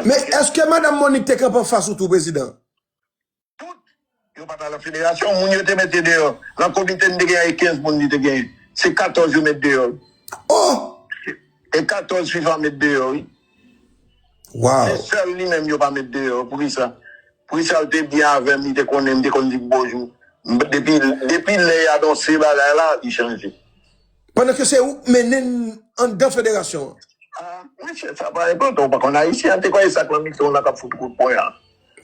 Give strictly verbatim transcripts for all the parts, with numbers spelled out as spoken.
Men èske madanm Monique te kanpe anfas ou tou, prezidan? Tout. Yo pa t al nan federasyon. Moun yo te mete deyò. Nan komite, m te genyen kenz moun li te genyen. Se katòz yo met deyò. Oh! E katòz fifa met deyò, wi. Wow! Se sèl li menm yo pa met deyò. Poukisa? Poukisa l te byen avè m, li te konnen m, te konn di bonjou. Depi, depi lè y anonse bagay la, li chanje. Pandan ke se ou k mennen n anndan federasyon an. Ah, mesye, sa pa enpòtan, ou pa konn Ayisyen, te kwè e sa k nan mitan w la k ap fout kout pwen an.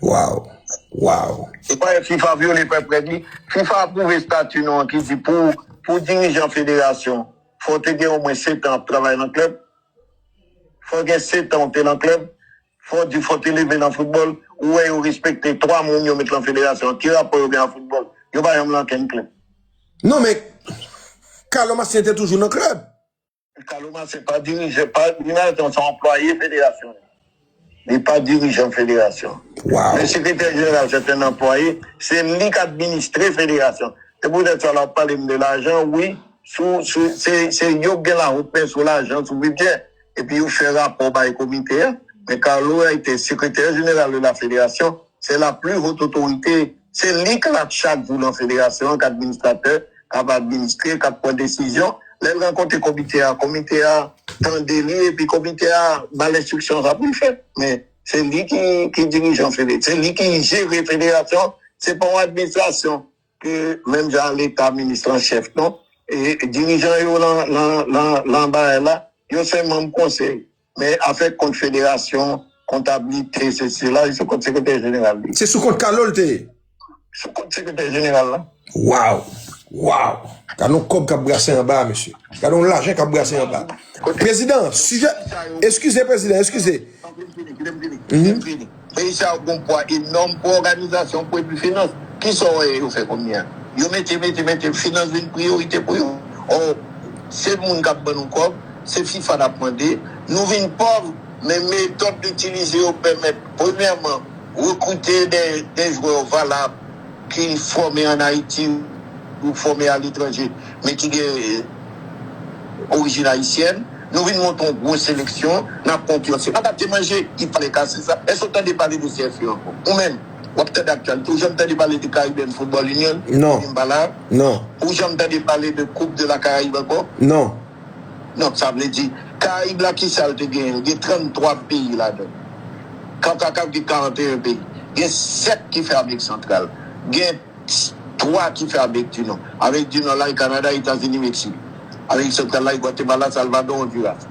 Wow! Wow! E pa fifa vyole pèp règ li. Fifa apwouve estati nou an ki di pou, pou dirijan federasyon, fò w te gen omwen sèt an ap travay nan klèb. Fò w gen sèt an w te nan klèb. Fò w di fò w te leve nan foutbòl. Ou wè yo respekte twa moun yo met nan federasyon. Ki rapò yo gen ak foutbòl? Yo pa janm nan kenn klèb. Non, men Carlo Massien te toujou nan klèb. Carlo Massien pa dirije, pa, li nan se yon anplwaye federasyon. Li pa dirijan federasyon. Wow! Men sekretè jeneral se te yon anplwaye, se li k administre federasyon. Se poutèt sa la w ap pale m de lajan, wi, sou, sou, se, se yo k gen lawont men sou lajan, sou bidjè. Epi yo fè rapò bay komite a. Men Carlo a été secrétaire général de la fédération. C'est la plus haute autorité. Se li k la chak jou nan federasyon an, k administratè, k ap administre, k ap pran desizyon. Lè l rankontre komite a, komite a tande li, epi komite a ba l enstriksyon sa pou l fè. Men se li ki, ki dirijan fede-, se li ki jere federasyon, se pa yon administrasyon ke menm jan Leta, minis lan, chèf, non. E dirijan yo lan, lan, lan, lan bagay la, yo se manm konsèy. Men afè kont federasyon, kontablite, se sila, se kont sekretè jeneral li. Se sou kont Carlo l te ye. Sou kont sekretè jeneral la. Wow! Wow! Gade yon kòb k ap brase anba, mesye. Gade yon lajan k ap brase anba. Prezidan, sijè. Eskize, prezidan, eskize. Peyi sa yo gon pwa enòm pou òganizasyon, pou epi finans. Kisa w wè yo fè kounye a? Yo mete, mete, mete finans vin priyorite pou yo. Ò, se moun k ap ban nou kòb, se fifa n ap mande. Nou vin pòv, men metòd n itilize yo pèmèt, premyèman, rekrite de, de jwè valab ki fòme ann Ayiti ou fòme aletranje, men ki gen orijin ayisyèn. Nou vin monte yon gwo seleksyon, n ap konkiransye. Papa te manje, li pale ka se sa. Èske w tande pale de C F U ankò? Ou menm, w ap tande aktyalite. Ou janm tande pale de Caribbean Football Union? Non. Li m pa la. Non. Ou janm tande pale de Coupe de la Caraïbe ankò? Non. Non, sa vle di, Karayib la, kisa l te genyen? Gen tranntwa peyi ladan. Konkakaf gen karanteyen peyi. Gen sèt ki fè Amerik Santral. Gen twa ki fè Amerik di Nò. Amerik di Nò la, e Kanada, Etazini, Meksik. Amerik Santral la, e Gwatemala, Salvadò, Ondiras.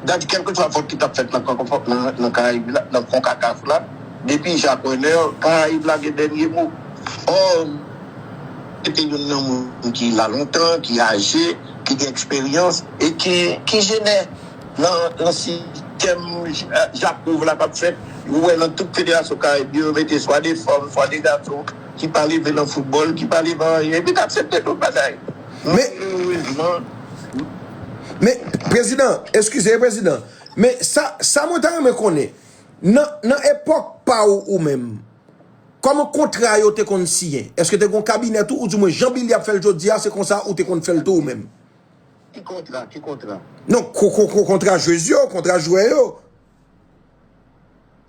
Dadi, kèlkeswa fòt ki t ap fèt nan, nan, nan Karayib la, nan Konkakaf la, depi Jak Wennè, Karayib la gen dènye mo. Ò, se te youn nan moun ki la lontan, ki aje, ki gen eksperyans e ki, ki jenè nan, nan sistèm Jak Move la k ap fèt. Ou wè nan tout federasyon Karayib yo, yo mete swa de fanm, swa de gason ki pa leve nan foutbòl, ki pa leve anyen, epi n aksepte tout bagay. Men, men, prezidan, eskize, prezidan, men sa, sa mwen ta renmen konnen, nan, nan epòk pa w ou menm, kòman kontra yo te konn siyen? Èske te gon kabinè tou, oudimwen jan Billy ap fè l jodi a, se konsa ou te konn fè l tou ou menm? Ki kontra? Ki kontra? Non, ko-, ko-, ko-, kontra jwez yo, kontra jwè yo.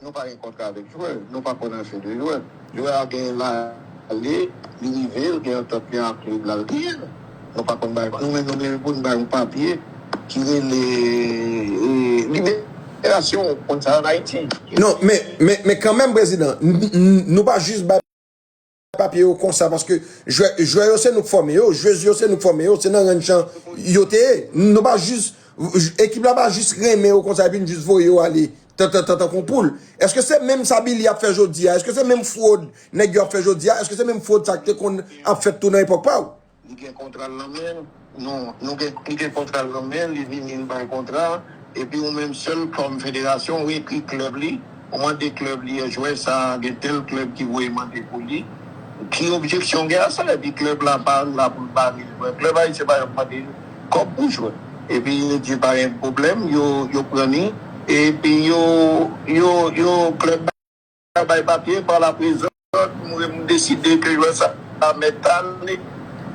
Nou pa gen kontra avèk jwè. Nou pa konn afè de jwè. Jwè a gen lale, li rive, l gen antant li ak klèb la, l genyen l. Nou pa konn bay, nou menm nou gen pou n bay yon papye ki rele, e, liberasyon, ou konn sa ann Ayiti. Non, men, men, men kanmenm, prezidan, n-, n-, nou pa jis bay papye yo konsa, paske jwè, jwè yo se nou k fòme yo, jwez yo se nou k fòme yo, se nan rann jan yo te ye. Nou pa jis, ekip la pa jis renmen yo konsa epi n jis voye yo ale tan, tan, tan, tankou poul. Èske se menm sa Billy ap fè jodi a? Èske se menm fwod nèg yo ap fè jodi a? Èske se menm fwod sa k te konn ap fèt tou nan epòk pa w? Li gen kontra l nan men l. Non, nou gen, li gen kontra l nan men l, li vini, li bay kontra. Epi ou menm sèl kòm federasyon, ou ekri klèb li, ou mande klèb li, jwè sa a, gen tèl klèb ki voye mande pou li. Ki objeksyon w gen a sa? Epi klèb la pa la pou l bare jwè. Klèb ayisyen pa janm mande kòb pou jwè. Epi yo di pa gen pwoblèm, yo, yo pran li. Epi yo, yo, yo, klèb la bay papye, pa la prezan, nou, nou deside ke jwè sa a mèt ale.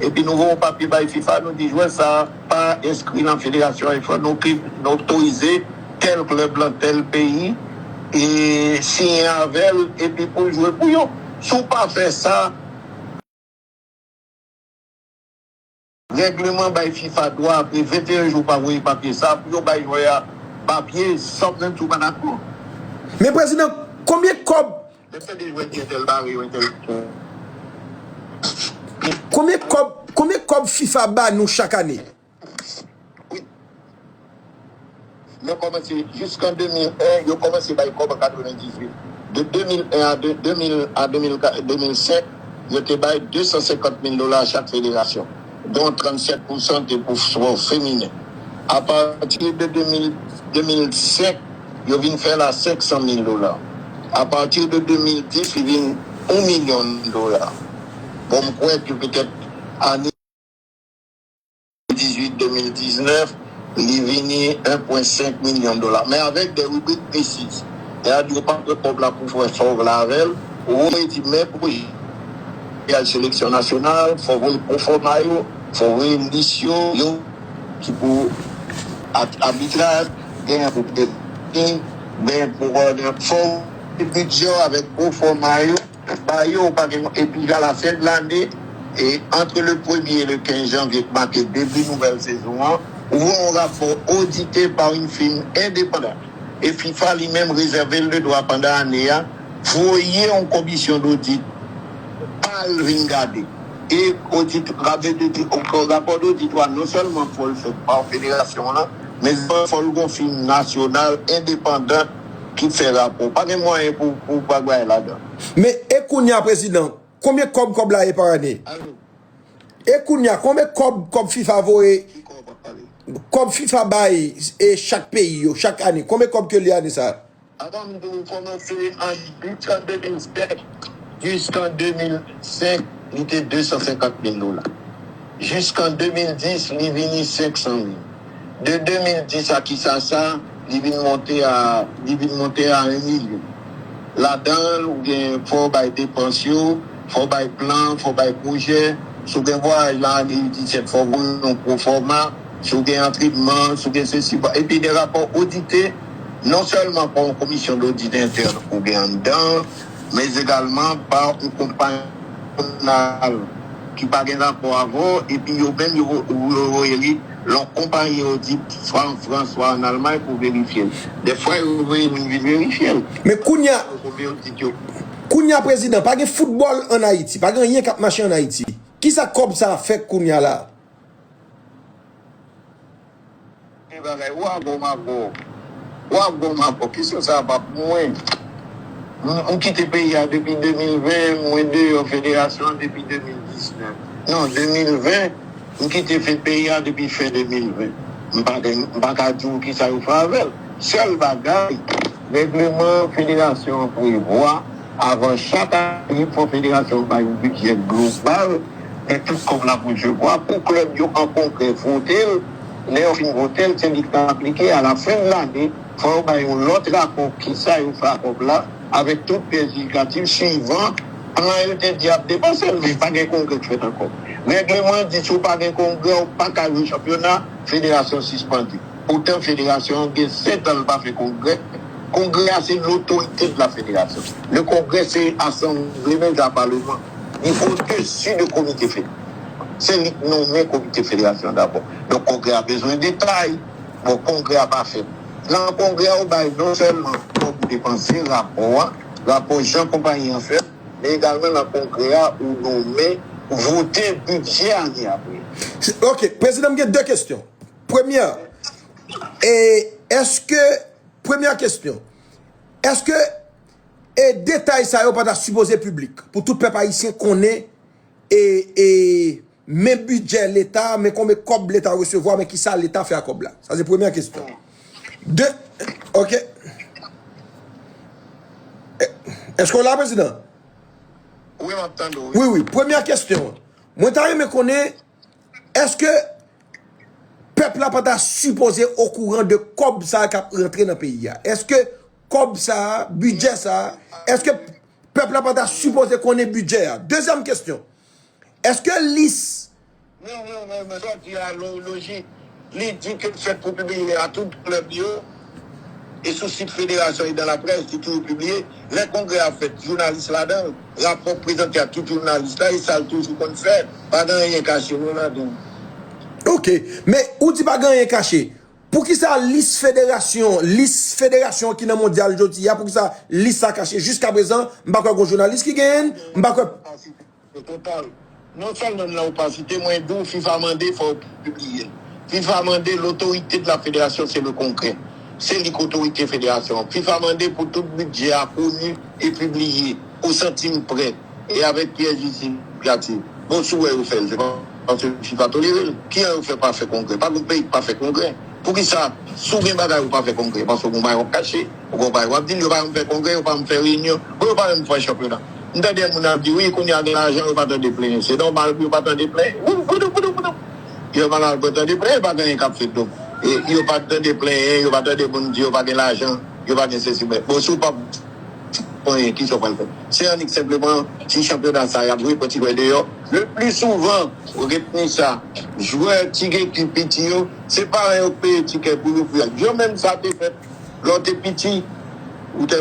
Epi nou voye yon papye bay fifa, nou di jwè sa a pa enskri nan federasyon, e fò nou ki, nou otorize tèl klèb lan tèl peyi e siyen avè l, epi pou l jwe pou yo. Si w pa fè sa, règleman bay fifa dwa apre venteyen jou pa voye papye sa pou yo bay jwè a papye, sa w menm tou pa dakò. Men prezidan, konbyen kòb Lè fè de jwè di entèl bare yo, entèl. Konbyen kòb, konbyen kòb fifa ba nou chak ane? Wi. Yo kòmanse jiskan de mil en, yo kòmanse bay kòb an katrevendizuit. De de mil en a de, de mil a de mil, de mil senk, yo te bay de san senkant mil dola chak federasyon, don trannsèt pousan te pou spò feminen. Apati de de mil, de mil senk, yo vin fè l a senk san mil dola. Apati de de mil dis, li vin yon milyon dola. Bon, m kwè ke petèt ane dizuit, de mil diznèf, li vini yon pwen senk milyon dola. Men avèk de ribrik presiz. Sètadi, ou pa pran kòb la pou fè sa w vle avè l. Ou di, men pou y al seleksyon nasyonal, fò voye pwofòma yo, fò voye lis yo, yo ki pou at- abitraj, genyen pou preveni, genyen pou kòdonè, fò w bidjè w avèk pwofòma yo, ba yo, ou pa gen, epi a la fen de lane, e entre le premye e le kenz janvye, k make debi nouvèl sezon an, ou voye yon rapò odite pa yon fim endepandan. E fifa li menm rezève l le dwa pandan ane a voye yon komisyon dodit pa l vin gade. E odit, rapò dodit, rapò dodit la non sèlman fò l fèt pa federasyon an, men fò l gon fim nasyonal endepandan ki fè rapò. Pa gen mwayen pou, pou pa bay ladan. Men e kounye a, prezidan, konbyen kòb kòb la ye pa ane? Alo, E kounye a, konbyen kòb, kòb fifa voye, ki kò w ap pale? Kòb fifa bay e chak peyi yo, chak ane? Konbyen kòb ke li ane sa? Avan m di w kòmanse an jiskan de mil senk, jiskan de mil senk, li te de san senkant mil dola. Jiskan de mil dis, li vini senk san mil. De de mil dis a kisa sa, li vin monte a, li vin monte a yon milyon. Ladan l, ou gen fò w bay depans yo, fò w bay plan, fò w bay pwojè. Si w gen vwayaj la ane disèt, fò w voye yon pwofòma. Si w gen antrenman, si w gen sesi, epi de rapò odite, non sèlman pa yon komisyon dodit entèn ou gen anndan, men egalman pa yon konpayi nasyonal ki pa gen rapò avè w, epi yo menm yo, yo voye li lan yon konpayi odit, swa an Frans, swa an Almay, pou verifye l. Dèfwa, yo voye moun vin verifye l. Men kounye a, Konpayi odit yo. Kounye a, prezidan, pa gen foutbòl ann Ayiti, pa gen anyen k ap mache ann Ayiti. Kisa kòb sa a fè kounye a la? Gen bagay, w a gwo m a gwo. W a gwo m a gwo. Kesyon sa a pa pou mwen. M, m kite peyi a depi de mil ven, mwen deyò federasyon an depi de mil diznèf. Non, de mil ven, m kite fen peyi a depi fen de mil ven. M pa gen, m pa ka di w kisa yo fè avè l. Sèl bagay, règleman federasyon an prevwa, avan chak ane, fò federasyon an bay yon bidjè global de tout kòb la pou jwe pou klèb yo an kongrè vote l. Lè yo fin vote l, se li k aplike. A la fen de lane, fò yo bay yon lòt rapò kisa yo fè ak kòb la, avèk tout pyès jidikatif, swivan plan yo te di ap depanse l, men pa gen kongrè k fèt ankò. Règleman an di si w pa gen kongrè, ou pa ka jwe chanpyona, federasyon sispann li. Poutan, federasyon an gen sèt an l pa fè kongrè. Kongrè a se l'autorité de la fédération. Le kongrè se asanble menm jan a paleman. Li odesi de komite federal. Se li k nonmen komite federasyon an dabò. Donk, kongrè a bezwen detay. Bon, kongrè a pa fèt. Nan kongrè a, ou bay non sèlman kòb ou depanse, rapò a, rapò jan konpayi an fèt, men egalman nan kongrè a, ou nonmen, ou vote bidjè ane apre. Ok, prezidan, m gen de kesyon. Premyè, e, èske, premyè kesyon, èske e detay sa yo pa ta sipoze piblik pou tout pèp ayisyen konnen e, e, men bidjè Leta, men konbyen kòb Leta resevwa, men kisa Leta fè ak kòb la? Sa se premyè kesyon. De, ok. Èske w la, prezidan? Wi, m ap tande w. Wi, wi. Premyè kesyon. Mwen ta renmen konnen, èske pèp la pa ta sipoze okouran de kòb sa a k ap rantre nan peyi a? Èske kòb sa a, bidjè sa a, èske pèp la pa ta sipoze konnen bidjè a? Dezyèm kesyon, èske lis Non, non, non, non, sa w di a lo-, lojik. Li di ke l fèt pou pibliye a tout klèb yo. E sou sit federasyon e dan laprès, li toujou pibliye. Lè kongrè a fèt, jounalis ladan l. Rapò prezante a tout jounalis la, e sa l toujou konn fè. Pa gen anyen kache non ladan. Ok, men ou di pa gen anyen kache. Poukisa lis federasyon, lis federasyon ki nan mondyal jodi a, poukisa lis sa kache? Jiskaprezan, m pa kwè gon jounalis ki genyen l, m pa kwè. Total. Non sèlman nan opasite, mwen di w, fifa mande fò w pibliye l. Fifa mande, l'autorité de la fédération, c'est le congrès. Se li k otorite federasyon an. Fifa mande pou tout bidjè a koni e pibliye, o santim prè, e avèk pyès jistifikatif. Bon, si w wè yo fè l, se pa paske fifa tolere l. Kijan yo fè pa fè kongrè? Pa gon peyi k pa fè kongrè. Poukisa, si w gen bagay ou pa fè kongrè? Paske w gon bagay w ap kache, ou gon bagay w ap di, yo pa janm fè kongrè, yo pa janm fè reyinyon, bon, yo pa menm fè chanpyona. M tande moun ap di, wi, kounye a gen lajan, yo pa tande plenyen. Se nòmal pou yo pa tande plenyen. Wou, wou, wou, wou, wou. Yo pa tande plenyen, pa gen anyen k ap fèt. Donk, e, yo pa tande plenyen, yo pa tande moun di yo pa gen lajan, yo pa gen sesi. Men, bon, si w pa fè anyen, kisa w pral fè? Se annik senpleman, ti chanpyona sa y ap jwe, pran ti jwè deyò. Le pli souvan, retni sa, jwè ti ekip piti yo, se paran yo k peye tikè pou yo pou y al. Yo menm sa te fèt, lè w te piti, ou te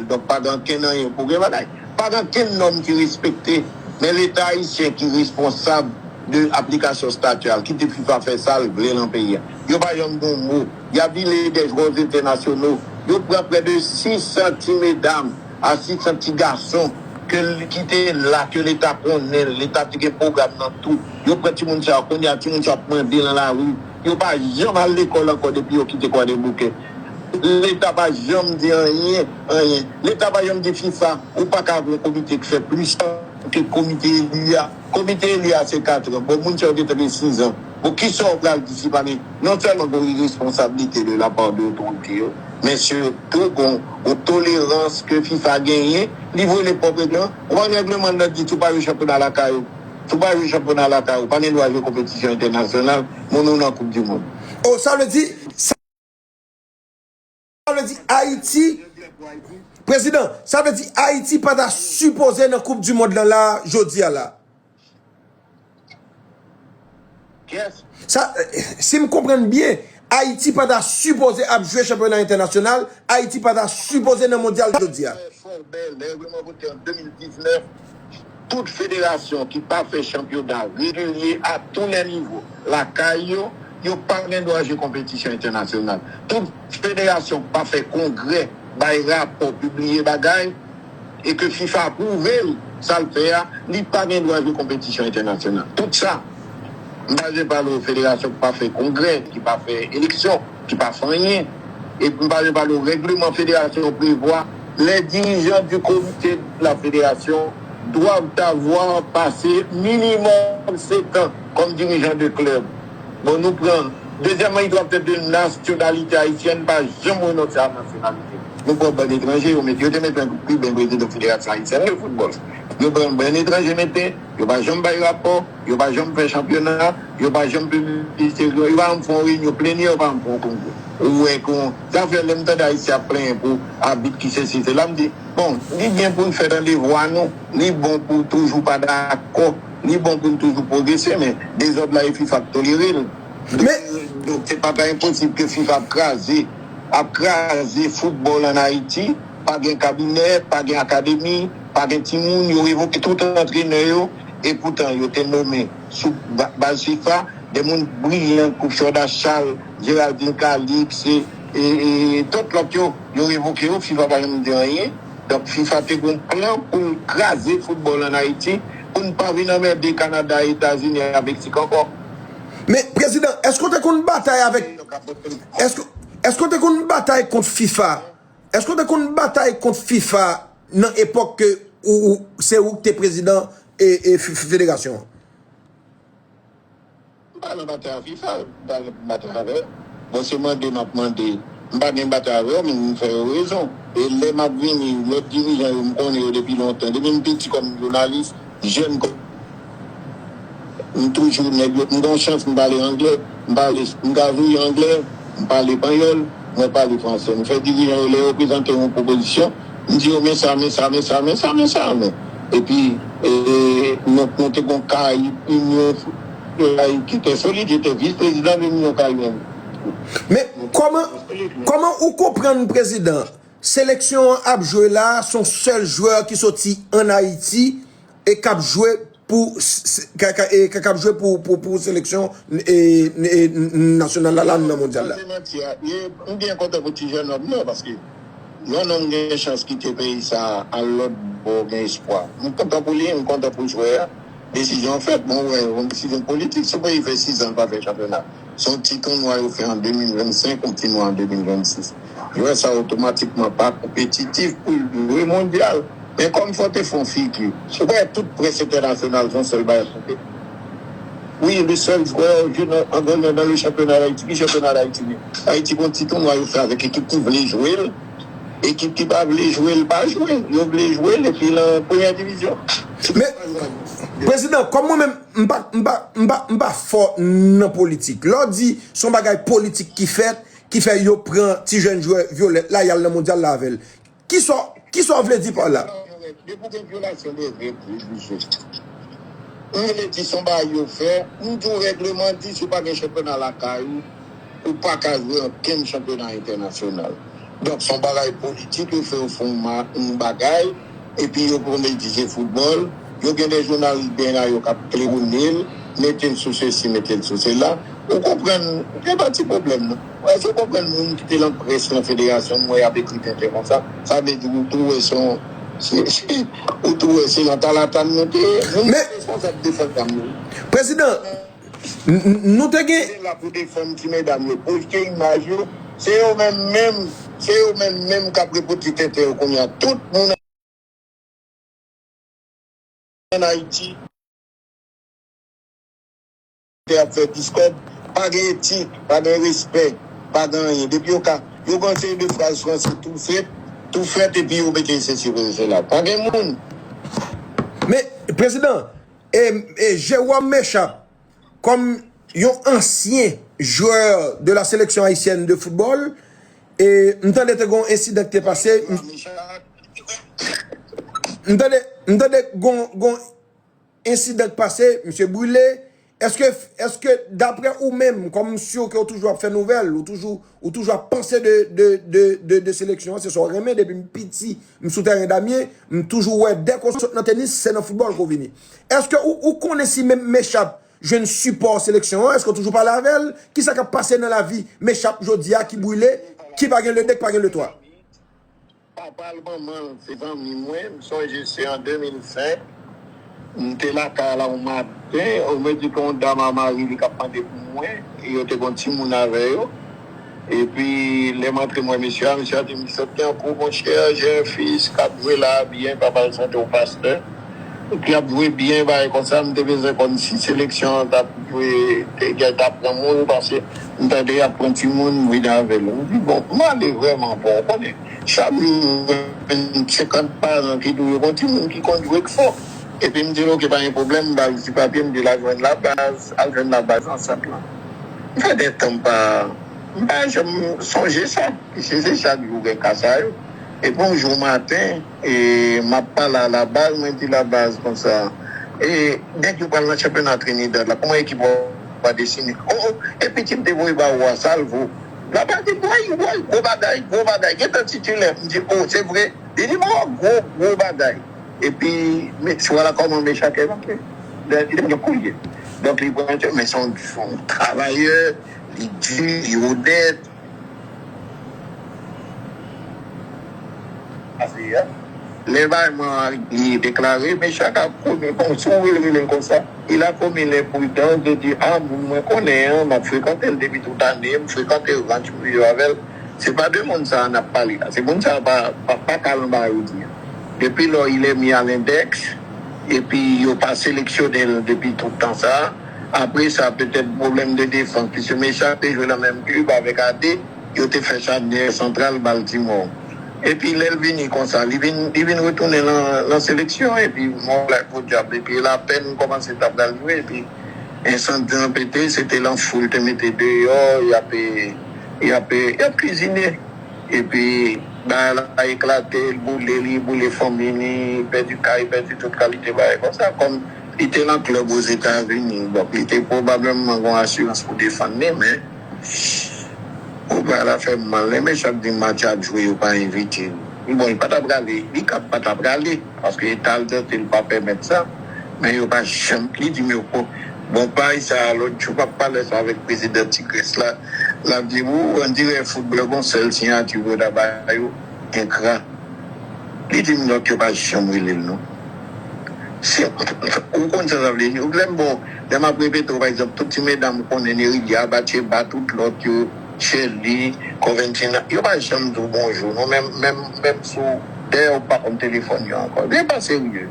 Donk, pa gen ankenn anyen pou gen bagay. Pa gen ankenn nòm ki respekte. Men Leta ayisyen ki responsab de aplikasyon stati a, kite fifa fè sa l vle nan peyi a. Yo pa janm gen yon mo. Y abile de jwèz entènasyonal. Yo pran près de sis san ti medam a sis san ti gason ke l, ki te la, ke Leta konnen, Leta te gen pwogram nan tou. Yo pran timoun sa yo, kounye a timoun sa yo ap mande nan lari. Yo pa janm al lekòl ankò depi yo kite Kwadèboukè. Leta pa janm di anyen, anyen. Leta pa janm di fifa, ou pa ka vle yon komite ki fè plis tan ke komite eli a. Komite eli a se kat an. Bon, moun sa yo gentan gen sizan. Bon, kisa w pral di si pa gen, non sèlman gen iresponsabilite de la part de otorite yo, men sitou gen yon tolerans ke fifa genyen, li voye pwòp règleman. Ou pa gen règleman nan di tou pa jwe chanpyona lakay ou. Tou pa jwe chanpyona lakay ou. Pa gen dwa jwe konpetisyon entènasyonal, moun ou nan koup di mond. Oh, sa vle di, sa vle di Ayiti, prezidan, sa vle di Ayiti pa ta sipoze nan koup di mond lan la, jodi a la. Sa, si m konprann byen, Ayiti pa ta sipoze ap jwe chanpyona entènasyonal, Ayiti pa ta sipoze nan mondyal jodi a. Fò bèl, lè yo vote an de mil diznèf, tout federasyon ki pa fè chanpyona regilye a tou lè nivo lakay yo, yo pa gen dwa jwe konpetisyon entènasyonal. Tout federasyon ki pa fè kongrè, bay rapò, pibliye bagay, e ke fifa apwouve l, sa l fè a, li pa gen dwa jwe konpetisyon entènasyonal. Tout sa, m pa vle pale w federasyon ki pa fè kongrè, ki pa fè eleksyon, ki pa fè anyen. E m pa vle pale w règleman federasyon yo prevwa, les dirigeants du comité de la fédération doivent avoir passé minimum sept ans comme dirigeant de club. Bon, nou pran. Dezyèmman, il doit être de nationalité haïtienne, pa janm renonse a nasyonalite. Nou pran bann etranje, yo mete, yo te mete yon Kiben prezidan Federasyon Ayisyèn de Foutbòl. Yo pran bann etranje mete, yo pa janm bay rapò, yo pa janm fè chanpyona, yo pa janm piblisite, yo pa janm fè yon reyinyon plenè, yo pa janm fè yon kongrè. Ou wè kon, sa fè lè m tande Ayisyen ap plenyen pou abit ki sesi, sela, m di, bon, li byen pou n fè tande vwa nou, li bon pou toujou pa dakò, li bon pou n toujou pwogrese, men dezòd la e fifa k tolere l. Men, donk, se pa ta enposib ke fifa ap kraze, ap kraze foutbòl ann Ayiti, pa gen kabinè, pa gen akademi, pa gen timoun, yo revoke tout antrenè yo, e poutan yo te nome sou ba-, baz fifa, de moun briyan, Cruchot Achal, Géraldine Calixte, e, e, e tout lòt yo, yo revoke yo, fifa pa janm di anyen. Donk, fifa te gen yon plan pou l kraze foutbòl ann Ayiti, pou n pa vin anmède Kanada, Etazini ak Meksik ankò. Men, prezidan, èske w te konn batay avèk, èske, èske w te konn batay kont fifa? Èske w te konn batay kont fifa nan epòk ke ou, ou, se ou ki te prezidan e, e f-, f-, federasyon an? M pa nan batay a fifa, m pa nan batay avè yo. Bon, se mande m ap mande. M pa gen batay avè yo, men m fè yo rezon. E lè m ap vini, lòt dirijan yo, m konnen yo depi lontan. Depi m piti kòm jounalis, jèn kòm, m toujou nèg yo, m gen yon chans, m pale anglè, m pale, m ka voye anglè, m pale panyòl, mwen pale fransè. M fè dirijan yo, lè yo prezante yon pwopozisyon, m di yo, men sa, men sa, men sa, men sa, men sa, men. Epi, e, nou, nou te gon Karayib Inyon, Karayib ki te solid, yo te vis prezidan de Inyon Karayib. Men kòman, kòman ou konprann, prezidan, seleksyon an ap jwe la, se yon sèl jwè ki soti ann Ayiti e k ap jwe pou s- s- k- k- e k- k ap jwe pou, pou, pou seleksyon e, e, nasyonal la, la nan mondyal la. Santi manti a, e, m byen kontan pou ti jèn nonm nan, paske yon nonm gen chans kite peyi sa al lòt bò, gen espwa. M kontan pou li, m kontan pou jwè a. Desizyon fèt, bon, wè, yon desizyon politik. Si peyi fè sizan l pa fè chanpyona, se yon ti tounwa yo fè an de mil vennsenk, yon ti tounwa an de mil vennsis. Jwè sa otomatikman pa konpetitif pou l jwe mondyal. Men kòm fò te fè yon figi, ou wè tout près entènasyonal se yon sèl bagay pou te. Wi, le sèl jwè je ne an gannyan dan le chanpyona d'Ayiti. Ki chanpyona d'Ayiti li? Ayiti gon ti tounwa yo fè avèk ekip ki vle jwe l. Ekip ki pa vle jwe l pa jwe. Yo vle jwe l epi nan premyè divizyon. Men, prezidan, kòm mwen menm, m pa, m pa, m pa, m pa fò nan politik. Lè w di se yon bagay politik ki fèt, ki fè yo pran ti jèn jwè Vyolèt la, y al nan mondyal la avè l. Kisa, kisa w vle di pa la? Depi w gen vyolasyon de règ, de jije. M vle di se yon bagay yo fè, m di w règleman di si w pa gen chanpyona lakay ou, ou pa ka jwe ankenn chanpyona entènasyonal. Donk, se yon bagay politik, yo fè yo fè yon ma- yon bagay, epi yo pran medije foutbòl, yo gen de jounalis byen la yo k ap klewone l, mete l sou sesi, mete l sou sela. Ou konprann, gen pa ti pwoblèm non. Èske w konprann moun ki te nan près nan federasyon, m wè y ap ekri tenten konsa? Sa vle di ou tou wè se yon, se, se, ou tou wè se nan talatan nou te ye. Nou responsab defann dam yo. Prezidan, n- n- nou te gen Se la pou defann ti medam yo, pwojte imaj yo. Se yo menm menm, se yo menm menm k ap repote tenten yo kounye a. Tout moun ann Ayiti te ap fè diskòd, pa gen etik, pa gen respè, pa gen anyen. Depi yo ka, yo gen yon seri de fraz franse tou fèt, tou fèt, epi yo mete sesi, sela. Pa gen moun. Men, prezidan, e, e Jérôme Mechap, kòm yon ansyen jwè de la sélection haïtienne de football, e m tande te gon ensidan ki te pase, m- m tande, m tande gon, gon ensidan k pase, misye brile. Èske, èske daprè ou menm, kòm m si ke w toujou ap fè nouvèl, ou toujou, ou toujou ap panse de, de, de, de, de seleksyon an, se sa w renmen, depi m piti, m sou tèren damye, m toujou wè dèk ou sot nan tenis, se nan foutbòl ke w vini. Èske ou, ou konnen si menm Mechap jwenn sipò seleksyon an? Èske w toujou pale avè l? Kisa k ap pase nan lavi Mechap jodi a ki brile, ki pa gen le de, ki pa gen le twa? Papa l, manman l, se zanmi mwen. M sonje se an de mil senk. M te lakay la yon maten, yo di ke yon dam a mari li k ap mande pou mwen. E yo te gon timoun avè yo. Epi, lè m antre, m wè mesye a, mesye a di m, "Sot gen gwo, monchè, j'ai un fils k ap jwe la byen, papa l se te yon pastè. Ki ap jwe byen, bagay konsa." M te bezwen konn si seleksyon an t ap jwe, te, te ap pran moun, paske m tande y ap pran timoun, m vin avè l. M di, "Bon, m ale vrèman bon, w konnen." Chak jou jwenn senkant paran ki di w yo gon timoun ki konn jwe k fò. Epi m di l, "Oke, pa gen pwoblèm," m ba l ti papye, m di l al jwenn labaz, al jwenn labaz nan sant lan. M fè de tan m pa, m pa janm sonje sa. Paske se chak jou gen ka sa yo. Epi yon jou maten, e, m ap pale a labaz, mwen di labaz konsa, e, nèg yo pral nan chanpyona Trinidad la, kòman ekip ou a desine? O, o, e pitit m te voye ba ou a, sa l vo? Labaz di, woy, woy, gwo bagay, gwo bagay, gentan titilè. M di, o, se vre? Li di m, o, gwo, gwo bagay. Epi, men, si w wè la kòman Mechak envante. Li te gen koulye. Donk, li pran, men se yon, se yon travayè, li di, li onèt. Ase a. Lè bay mwen li deklare, Mechak ap konnen, bon, si w rele l konsa, il a commis l'imprudence de dire, a, moun mwen konnen an, m ap frekante l depi tout ane, m frekante ranch m viv avè l. Se pa de moun sa a n ap pale la. Se moun sa a pa, pa, pa ka nan bagay ou di an. Depi lò, il est mis à l'index, epi yo pa seleksyone l depi tout tan sa a. Apre sa, petèt pwoblèm de defans, piske Mechak te jwe nan menm klib avèk Ade, yo te fè chanyè santral Baltimore. Epi lè l vini konsa, li vin, li vin retounen nan, nan seleksyon, epi mwen la podyab, epi lapèn kòmanse ta pral jwe, epi ensandi an pete, se te lanfou l te mete deyò, y ap, y ap, y ap kizine. Epi bagay la eklate, l boule, li boule fanmi li, pèdi kay, pèdi tout kalite bagay konsa. Kòm li te nan klèb Ozetazini, donk li te pwobableman gen yon asirans pou defann li, men Ou pral a fè m mal, men chak di match ap jwe, yo pa envite l. Bon, li pa ta prale, li ka pa ta prale, paske eta l sante l pa pèmèt sa, men yo pa janm, li di m yo ko. Bon, pay sa a, lòt jou, m ap pale sa avèk prezidan Tigrès la, l ap di m, ou, on dirè foutbolè, gon sèl siyati pou yo ta ba yo, enkra. Li di m lòt yo pa janm rele l non. Se, ou konn sa sa vle di? Lè m bon, lè m ap repete w, pa egzanp, tout ti medam ou konnen, Nerilia, Batcheba, tout lòt yo, Shelly, Coventina, yo pa janm di w bonjou non, menm, menm, menm si w dèyè ou pa konn telefòn yo ankò. Yo pa serye.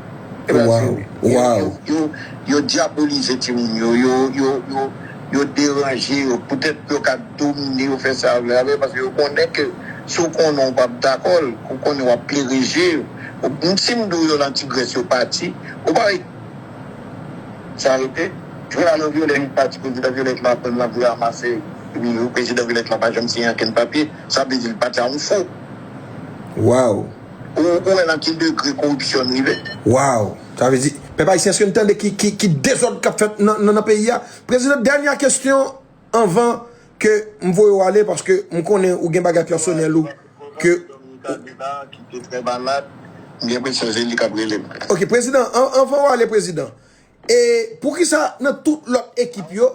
Yo pa serye. Yo, yo, yo, yo dyabolize timoun yo, yo, yo, yo, yo deranje yo. Poutèt yo ka domine yo, fè sa yo vle avè yo, paske yo konnen ke si w konnen w p ap dakò l, ou konnen w ap plereje yo. Ou, si m di w yo nan Tigrès yo pati, ou pa wè sa rete. Jwe a nan Vyolèt pati, prezidan Vyolèt la pran l ap vin ranmase, epi prezidan Vyolèt la pa janm siyen ankenn papye, sa vle di l pati a yon fo. Waw. Ou, ou wè nan ki degre koripsyon n rive? Waw. Sa vle di, pèp ayisyen, èske n tande ki, ki, ki dezòd k ap fèt nan, nan, nan peyi a? Prezidan, dènye kesyon anvan ke m voye w ale, paske m konnen ou gen bagay pèsonèl ou ke. Ki te trè malad, m gen enpresyon se li k ap rele m. Ok, prezidan, an-, anvan w ale, prezidan, e poukisa nan tout lòt ekip yo,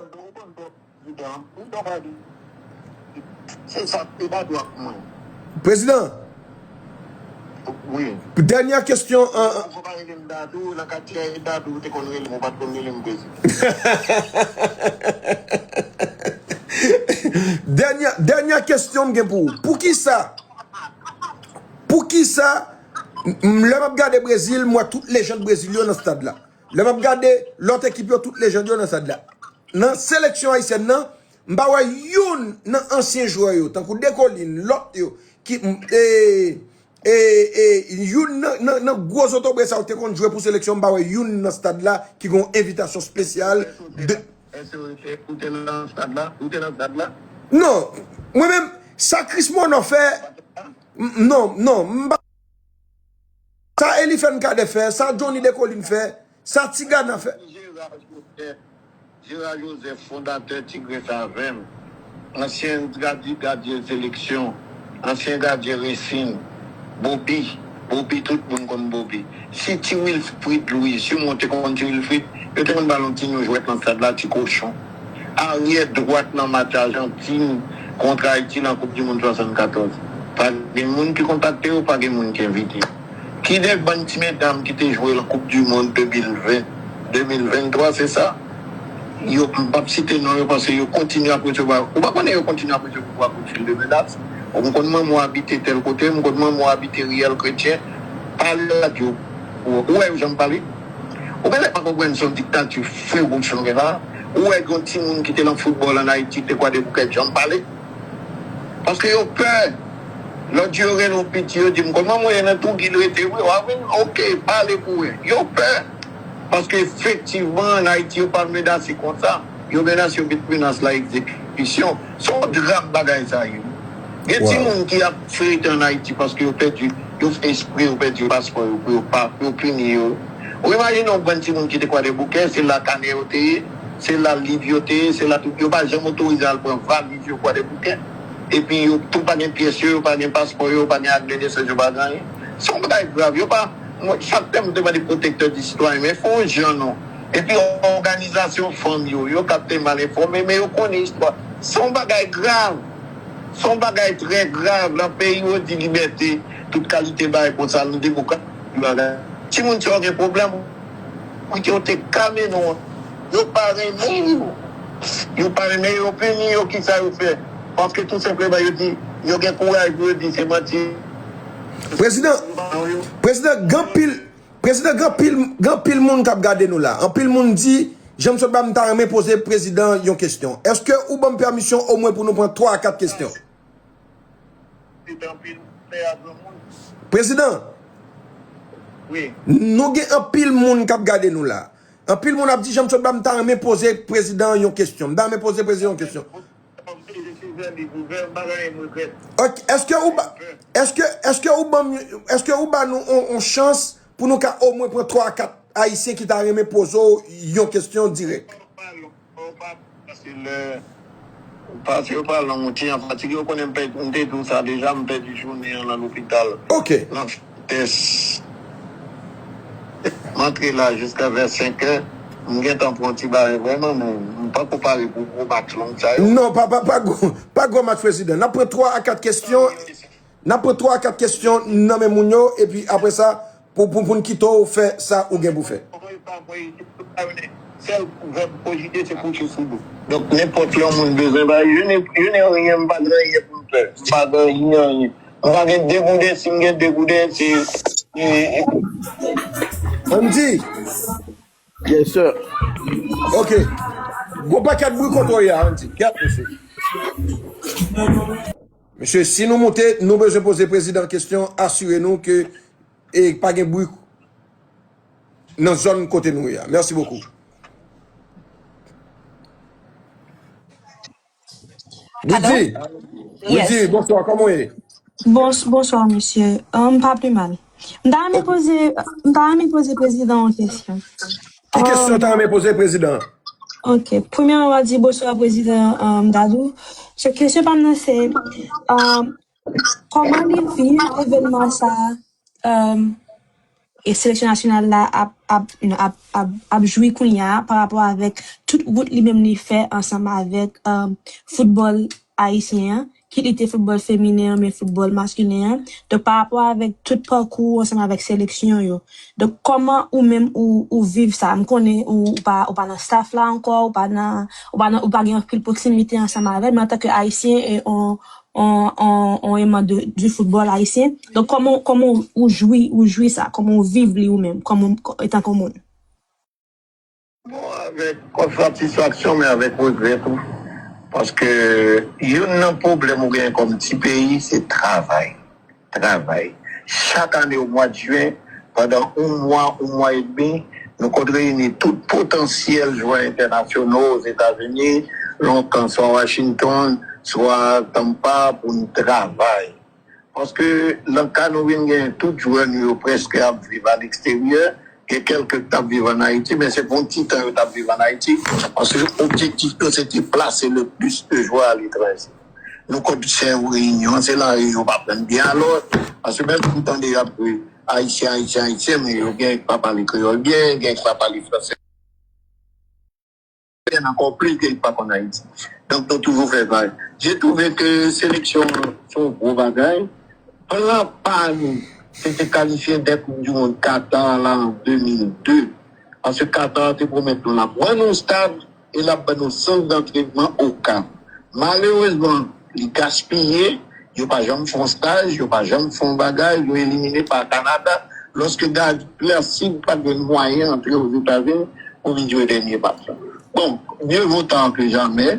se sa, e pa dwa pou mwen. Prezidan, wi. Dènye kesyon, an, an, Ou pa rele m Dadou, nan katye Dadou, ou te konn rele m, ou pa t konn rele m prezidan. Dènye, dènye kesyon m gen pou ou. Poukisa, poukisa, m, m, lè m ap gade Brezil, m wè tout lejand Brezil yo nan stad la. Lè m ap gade lòt ekip yo, tout lejand yo nan stad la. Nan seleksyon ayisyèn nan, m pa wè youn nan ansyen jwè yo, tankou Dekolin, lòt yo, ki, e, e, e, youn nan, nan, nan gwo zotobre sa yo te konn jwe pou seleksyon, m pa wè youn nan stad la ki gen yon envitasyon espesyal de. Èske ou te, ou te nan stad la? Ou te nan stad la? Non, mwen menm, sa Chris Monod fè, m, non, non, m pa. Sa Elifen Cadet fè, sa Johnny Decolin fè, sa Ti Gana fè. Gérard Joseph, Gérard Joseph, fondatè Tigrès avè m, ansyen gadi-, gadyen seleksyon, ansyen gadyen Racing, Bobby, Bobby, tout moun konn Bobby. Si Ti Wilfrid Louis, si moun te konn Ti Wilfrid, yo te konn ba l yon ti nou jwèt nan stad la, Ti Kochon. Aryè dwat nan match Ajantin kont Ayiti nan Koup di Mond swasannkatorz. Pa gen moun ki kontakte yo, pa gen moun ki envite yo. Ki de bann ti medam ki te jwe nan Koup di Mond de mil ven, de mil venntwa, se sa? Yo, m p ap site non yo, paske yo kontinye ap resevwa. Ou pa konnen yo kontinye ap resevwa koutfil de menas? Ou m konn manman w abite tèl kote, m konn manman w abite Riyèl Kretyen. Pale radyo. Ou, ou wè yo janm pale? Ou genlè pa konprann se yon diktati fewouch nou gen la. Ou wè gen yon timoun ki te nan foutbòl ann Ayiti, te Kwadèboukè, janm pale? Paske yo pè. Lòt jou yo rele yon piti, yo di m, "Kòman mwen nan Tougi l rete vre?" W a vin, oke, pale pou wè. Yo pè. Paske efektivman, ann Ayiti, yo pa menase konsa. Yo menase, yo met menas la egzekisyon. Se yon dram bagay sa ye. Gen timoun ki ap fè rete ann Ayiti paske yo pèdi, yo fè espre yo pèdi paspò yo pou yo pa, pou yo pini yo. Ou imajine yon bann timoun ki te Kwadèboukè, se la kanè yo te ye, se la liv yo te ye, se la tout. Yo pa janm otorize al pran valiz yo Kwadèboukè. Epi yo tou pa gen pyès yo, yo pa gen paspò yo, yo pa gen ak de nesans, yo pa gen anyen. Se yon bagay grav. Yo pa, mwen, chak tèm m te mande pwotektè di sitwayen, men fè yon jan non. Epi òganizasyon fanm yo, yo kapab te mal enfòme, men yo konnen istwa. Se yon bagay grav. Se yon bagay trè grav. Nan peyi yo di libète, tout kalite bagay konsa, nou demokrasi, bagay. Timoun sa yo gen pwoblèm. Pou yo te ka mennen w, yo pa renmen yo. Yo pa renmen yo, pini yo, kisa yo fè? Paske tou senpleman yo di, yo gen kouraj pou yo di se manti. Prezidan, prezidan, gen anpil, prezidan, gen anpil, gen anpil moun k ap gade nou la. Anpil moun di, jan m sot ba m ta renmen poze prezidan yon kesyon. Èske ou ban m pèmisyon omwen pou nou pran twa a kat kesyon? Prezidan, nou gen anpil moun k ap gade nou la. Anpil moun ap di, jan m sot ba m ta renmen poze prezidan yon kesyon. M ta renmen poze prezidan yon kesyon. Ok, èske ou ba, èske, èske ou ban m, èske ou ba nou on, on chans pou nou ka omwen pran twa a kat Ayisyen ki ta renmen poze w yon kesyon dirèk? Paske lè, Paske yo pral nan yon ti an fatige, yo konnen m pèdi, m te di w sa deja, m pèdi jounen an nan lopital. Ok. Nan tès. M antre la jiska vè senk è, m gentan pran ti bagay vrèman, men m pako pare pou gwo match long sa yo. Non, pa, pa, pa, gwo, pa gwo match, prezidan. N ap pran twa a kat kesyon. N ap pran twa a kat kesyon nan men moun yo, epi apre sa, pou, pou, pou n kite w fè sa ou gen pou fè. Sèl vèb kojite se kouche sou do. Donk, nenpòt lè yon moun bezwen bagay, je n'ai, je n'ai rien, m pa gen anyen pou m fè. M pa gen anyen, anyen. M pa gen de gouden, si m gen de gouden, se, se, Andy, Yes, sir. Ok. Gon pakèt bri kote w ye a, Andy. Kèt, mesye. Mesye, si nou moute, nou bezwen poze prezidan kesyon, asire nou ke e pa gen bri nan zòn kote nou ye a. Mèsi bokou. Bridji, Bridji, bonswa, kòman w ye? Bons, bonswa, mesye. Ah, m pa pi mal. M ta renmen poze, m ta renmen poze prezidan yon kesyon. Ki kesyon w ta renmen poze prezidan? Ok. Premyèman, m ap di bonswa prezidan, um, Dadou. Se kesyon pa m nan se, um, kòman li viv evènman sa a, um, e seleksyon nasyonal la ap, ap, you know, ap, ap, ap jwi kounye a pa rapò avèk tout wout li menm li fè ansanm avèk, um, foutbòl ayisyen an, kit li te foutbòl feminen an, men foutbòl maskilen an. Donk, pa rapò avèk tout pakou ansanm avèk seleksyon yo. Donk, kòman ou menm ou, ou viv sa? M konnen ou, ou pa, ou pa nan staff la ankò, ou pa nan, ou pa nan, ou pa gen anpil pwoksimite ansanm avè l, men antanke ayisyen e on, on, on, on aimant de, du football ayisyen, donk, kòman, kòman ou, ou jwi, ou jwi sa? Kòman ou viv li ou menm, kòman, etanke moun? Bon, avèk satisfaksyon, men avèk regrè tou. Paske youn nan pwoblèm ou genyen kòm ti peyi, se travay. Travay. Chak ane o mwa de jen, pandan yon mwa, yon mwa edmi, nou konn reyini tout potansyèl jwè entènasyonal Ozetazini, lontan swa Washington, swa Tampa, pou n travay. Paske nan ka nou vin gen tout jwè nou yo prèske ap viv aleksteryè, gen kèlke k t ap viv ann Ayiti, men se pou yon ti tan yo t ap viv ann Ayiti, paske objektif yo se te plase le plis de jwè aletranje. Nou konn chè reyinyon, se lari yo pa pran byen alò, paske menm si m tande y ap jwe ayisyen, ayisyen, ayisyen, men yo gen k pa pale kreyòl byen, gen k pa pale fransè. Byen ankò plis ke li pa konn Ayiti. Donk, nou toujou fè vag. Je trouve ke seleksyon se yon gwo bagay. Plan pa nou, se te kalifye dè Koup di Mond Katar la an de mil de. Paske Katar te pwomèt nou l ap rann nou stad e l ap ban nou sant dantrenman o ka. Malerezman, li gaspiye, yo pa janm fè yon staj, yo pa janm fè yon bagay, yo elimine pa Kanada, lòske Gavi Plasid pa t jwenn mwayen antre Ozetazini pou vin jwe dènye match la. Bon, mieux vaut tard que jamais.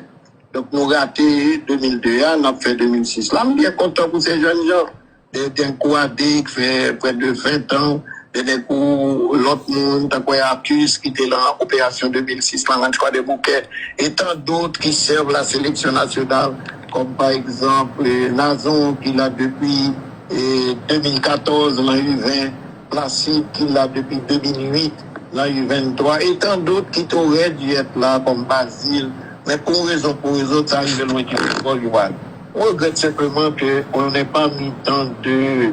Donk, nou rate de mil de a, n ap fè de mil sis la. M byen kontan pou se jèn jan. Dè, dè Nkou Adé, ki fè près de vingt ans, dè, dè Nkou lòt moun, tankou Arcus, ki te lan operasyon de mil sis lan, Ranch Kwadèboukè, et tant d'autres qui servent la sélection nationale, comme par exemple, euh, Nazon, qui l'a depuis, euh, deux mille quatorze, lan U vingt, Placide, qui l'a depuis deux mille huit, lan U vingt-trois, et tant d'autres qui t'auraient dû être là, comme Basile, men pou yon rezon, pou yon rezon, sa rive lwen ki foutbòl yo ale. On regrette simplement que on n'est pas mis tant de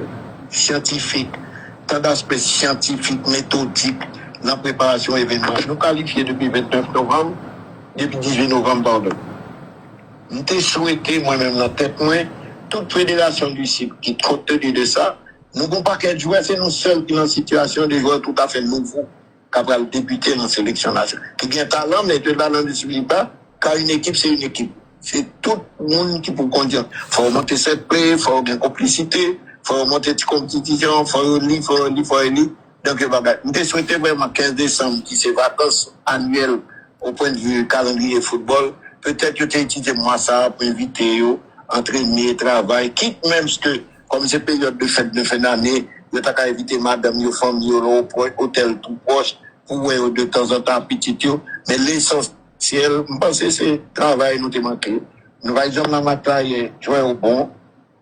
scientifiques, tant d'aspects scientifiques, méthodiques nan preparasyon evènman. Nou kalifye depi vennèf novanm, depi dizuit novanm, padon. M te swete, mwen menm nan tèt mwen, tout federasyon du sud ki, compte tenu de sa, nou gon pakèt jwè, se nou sèl ki nan sitiyasyon de jwè toutafè nouvo. K ap pral debite nan seleksyon nasyonal. Ki gen talan, men ke talan ne suffit pas, car une équipe, c'est une équipe. Se tout moun ki pou kondwi. Fò w monte set play, fò w gen konplisite, fò w monte ti konpitisyon, fò yo li, fò yo li, fò yo li. Donk, yo bagay. M te swete vrèman kenz desanm, ki se vakans anyèl, o pwendvi kalandriye foutbòl, petèt yo te itilize mwa sa a pou envite yo antrene, travay, kit menm ke kòm se peryòd de fèt de fen dane, yo ta ka envite madanm yo, fanmi yo, nan yon pwò-, otèl tou pwòch pou wè yo detanzantan ak pitit yo. Men lesansyèl, m panse se travay nou te manke. Nou pa janm nan match la yè, jwè yo bon,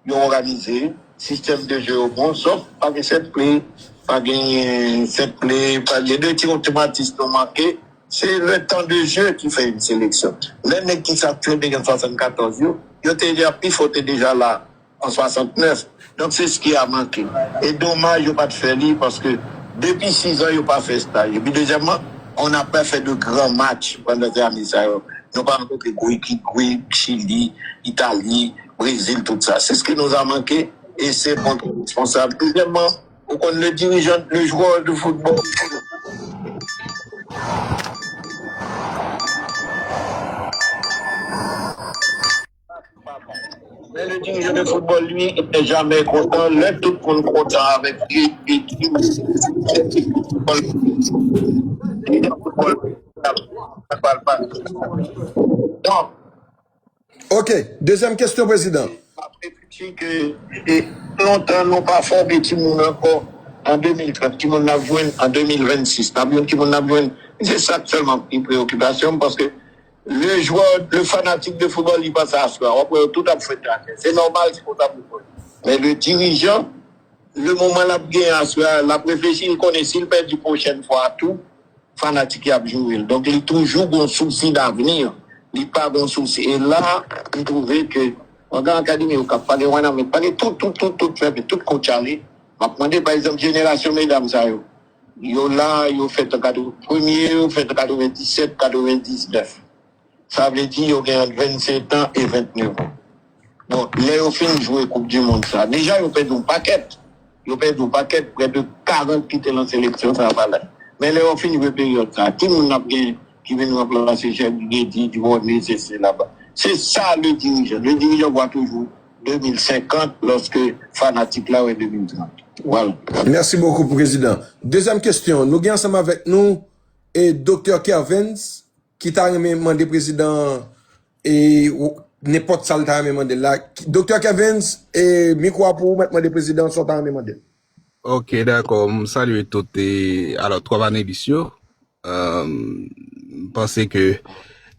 yo òganize, sistèm de je yo bon, sòf pa gen set play, pa gen set play, pa gen de ti otomatis nou manke, Se le temps de jeu ki fè yon seleksyon. Lè nèg ki sa t jwe deja an swasannkatòz yo, yo te deja pi fò, te deja la an swasantnèf. Donk, se ce qui a manqué. E domaj, yo pa t fè li, paske depi sis an, yo pa fè staj. Epi, dezyèmman, on n'a pas fait de grands matchs pandan se ane sa yo. Nou pa rankontre gwo ekip, gwo Chili, Itali, Brezil, tout sa. C'est ce qui nous a manqué, e se kont responsab. Dezyèmman, ou konn le dirijan, le jwè de foutbòl. Men le dirijan de foutbòl, li, il n'est jamais content. Lè tout moun kontan avèk li, li di, foutbòl, foutbòl, foutbòl. Donk, Ok, dezyèm kesyon, prezidan. M ap reflechi ke e, lontan nou pa fòme timoun ankò an de mil trant, ki moun n ap jwenn an de mil vennsis, n ap jwenn ki moun n ap jwenn. Se sa k sèlman ki preyokipasyon m, paske le jwè, le fanatik de foutbòl, li panse aswè a, w ap wè yo tout ap fwete atè. Se nòmal, se konsa pou fè. Men le dirijan, le moman l ap genyen aswè a, l ap reflechi, li konnen si l pèdi pwochèn fwa a tou, fanatik yo ap joure l. Donk, li toujou gon sousi davni. Li pa gon sousi. E la, m twouve ke, angan akademi yo k ap, pa gen Wanament, pa gen tout, tout, tout, tout fèmen, tout kout chale. M ap mande, pa egzanp, jenerasyon medam sa yo. Yo la, yo fèt an katreven, premye yo fèt an katrevenndisèt, katrevendiznèf. Sa vle di yo gen ant vennsetan e ventnèf an. Bon, lè yo fin jwe koup di mond sa, deja yo pèdi yon pakèt. Yo pèdi yon pakèt, prè de karant ki te nan seleksyon sa a pa la. Men lè yo fin jwe peryòd sa, ki moun n ap gen ki vin ranplase Chèk Gedi, Duvòne, se se laba. Se sa le dirijan. Le dirijan vwa toujou de mil senkant lòske fanatik la wè de mil trant. Vwala. Mèsi bokou, prezidan. Dezyèm kesyon, nou gen ansanm avèk nou e Doktè Kervens ki ta renmen mande prezidan an e nenpòt sa l ta renmen mande l la. Doktè Kervens, e mikwo a pou ou, mèt mande prezidan an sa w ta renmen mande l. Ok, dakò. M salye tout e alò twa panelis yo. M panse ke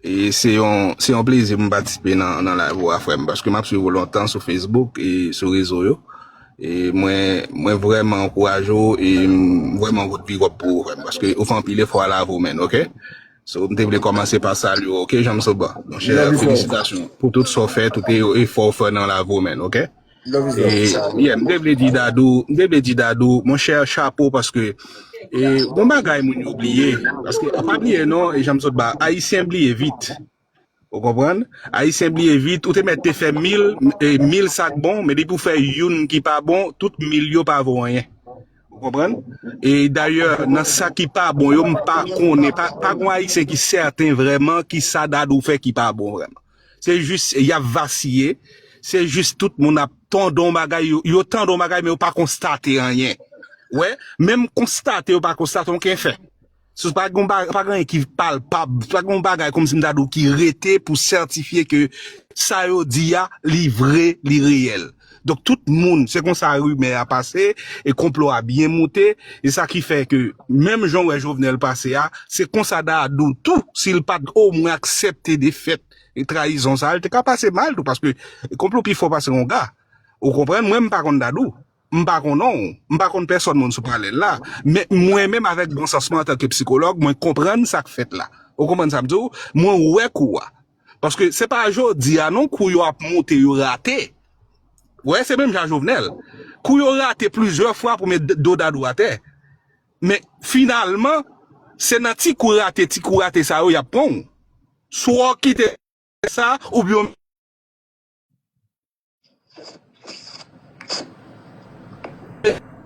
e se yon se yon plezi pou m patisipe nan nan live ou a frè m, paske m ap swiv ou lontan sou Facebook e sou rezo yo. E mwen mwen vrèman ankouraje w e m vrèman wout big up pou ou frè m, paske ou fè anpil efò a la vo menn, oke? So, m te vle kòmanse pa salye w, oke, Janm Soba? Monchè, felisitasyon pou tout sa w fè, tout efò w fè nan lavi w, man, oke? E, yeah, m te vle di Dadou, m te vle di Dadou, monchè, chapo, paske e, gon bagay moun yo bliye. Paske, pa bliye non, e Janm Soba, Ayisyen bliye vit. Ou konprann? Ayisyen bliye vit, ou te mèt te fè mil, e, mil sa k bon, men depi w fè youn ki pa bon, tout mil yo pa vo anyen. Ou konprann? E dayè, nan sa ki pa bon yo, m pa konnen, pa, pa gon Ayisyen ki sèten vrèman ki sa Dadou fè ki pa bon vrèman. Se jis, y ap vasiye, se jis tout moun ap tande yon bagay, yo, yo tande yon bagay, men yo pa konstate anyen. Wè, menm konstate yo pa konstate, okenn fè. So, pa gen pa gen anyen ki palpab, pa gen yon bagay kòmsi m ta di w ki rete pou sètifye ke sa yo di a, li vre, li reyèl. Donk, tout moun, se konsa rimè a pase, e konplo a byen moute, e sa ki fè ke, menm jan w wè Jovenel pase a, se konsa Dadou tou, si l pa t omwen aksepte defèt e trayizon sa a, l te ka pase mal tou, paske konplo pi fò pase yon ga. Ou konprann? Mwen, m pa konn Dadou. M pa konn non w, m pa konn pèsòn moun sou panèl la, men mwen menm avèk bon sans mwen antanke psikològ, mwen konprann sa k fèt la. Ou konprann sa m di w? Mwen wè kou a. Paske se pa jodi a non kou yo ap moute yo rate. Wè, se menm jan Jovenel. Kou yo rate plizyè fwa pou met do Dadou atè. Men finalman, se nan ti kou rate, ti kou rate sa yo y ap pran w. Swa w kite sa, oubyen w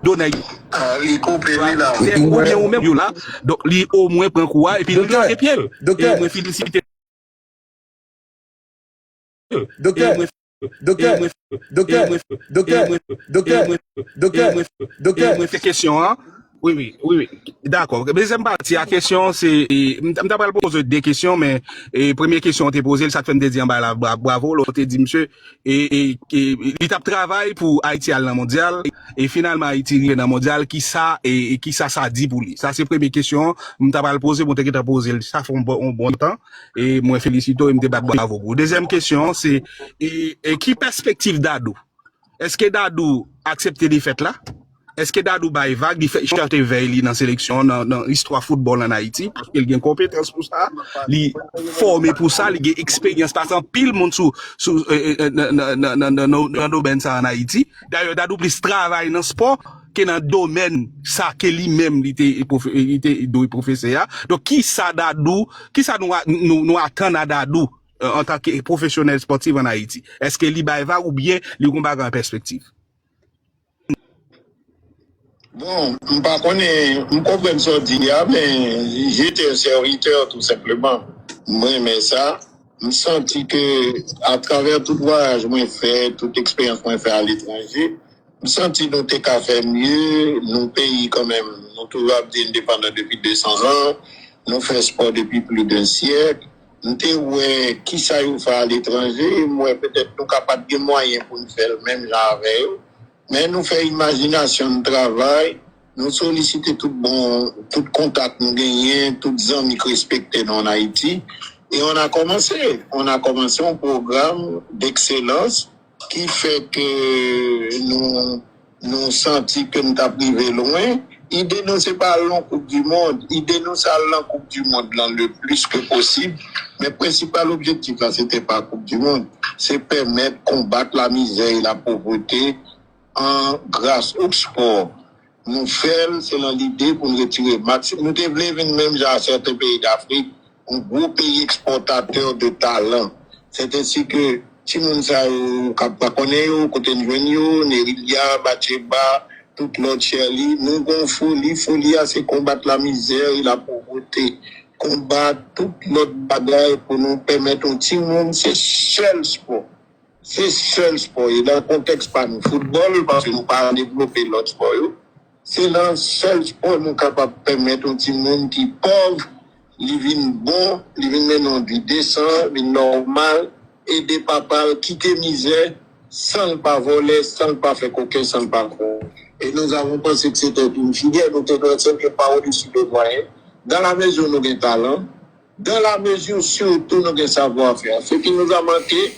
do nèg yo. Ah, li koupe wi la. Oubyen ou menm yo la. Donk li omwen pran kou a epi li lage pye l. E mwen felisite. Doktè, doktè, doktè, doktè, doktè, doktè, doktè. Se kesyon an. Wi, wi, wi, wi. Dakò. Dezyèm pati a kesyon, se, e, m, m ta pral poze de kesyon, men e, premye kesyon w te poze l, sa k fè m te di anba la bra, bravo, lè w te di misye, e, e, e, li t ap travay pou Ayiti al nan mondyal, e finalman Ayiti rive nan mondyal, kisa, e, e kisa sa di pou li? Sa se premye kesyon m ta pral poze, mwen te gentan poze l, sa fè yon bon, yon bon tan, e mwen felisite w, e m te bat bravo pou ou. Dezyèm kesyon, se, e, e ki pèspektiv Dadou? Èske Dadou aksepte defèt la? Èske Dadou bay vag, li fè chante vèy li nan seleksyon, nan, nan istwa foutbòl ann Ayiti, paske l gen konpetans pou sa, li fòme pou sa, li gen eksperyans pase anpil moun sou, sou, nan domèn sa ann Ayiti. Dayè, Dadou plis travay nan spò ke nan domèn sa ke li menm li te, li te dwe pwofesè a. Donk, kisa Dadou, kisa nou, nou, nou atann a Dadou antanke pwofesyonèl spòtif ann Ayiti? Èske li bay vag oubyen li gon bagay an pèspektiv? Bon, m pa konnen, m konprann sa w di a, men j'étais un serviteur, tou senpleman. M renmen sa. M santi ke atravè tout vwayaj mwen fè, tout eksperyans mwen fè aletranje, m santi nou te ka fè mye. Nou peyi kanmenm, nou toujou ap di n depandan depi de san zan. Nou fè spò depi plis de syèk. M te wè kisa yo fè aletranje, m wè petèt nou ka pa t gen mwayen pou n fè l menm jan avè yo. Men nou fè imajinasyon n travay, nou solisite tout bon, tout kontak nou genyen, tout zanmi k respekte nou ann Ayiti. E on a kòmanse, on a kòmanse yon pwogram dekselans ki fè ke nou, nou santi ke n t ap rive lwen. Ide nou se pa al nan Koup di Mond. Ide nou se al nan Koup di Mond lan le plis ke posib. Men prensipal objektif la, se te pa Koup di Mond. Se pèmèt konbat lamizè e lapovreté an gras o spò. Nou fè l, se nan lide pou n retire maksi. Nou te vle vin menm jan a sèten peyi Dafrik, yon gwo peyi ekspòtatè de talan. Sètensi ke timoun sa yo, ou ka pa konnen yo, kote n jwenn yo, Nerilya, Batcheba, tout lòt Sherly, nou gon foli. Foli a se konbat lamizè e lapovreté. Konbat tout lòt bagay pou nou pèmèt yon timoun, se sèl spò. Se sèl spò. E nan kontèks pa nou foutbòl, paske nou pa devlope lòt spò yo. Se nan sèl spò nou kapab pèmèt yon timoun ki pòv, li vin bon, li vin mennen yon vi desan, vin nòmal, ede papa l kite mizè, san l pa vòlè, san l pa fè koken, san l pa fè. Et nous avons pensé que c'était une filière, nou te panse ke pa au-dessus de moyenne, dans la mesure nou gen talan, dans la mesure surtout nou gen savoir-faire. Ce qui nous a manqué,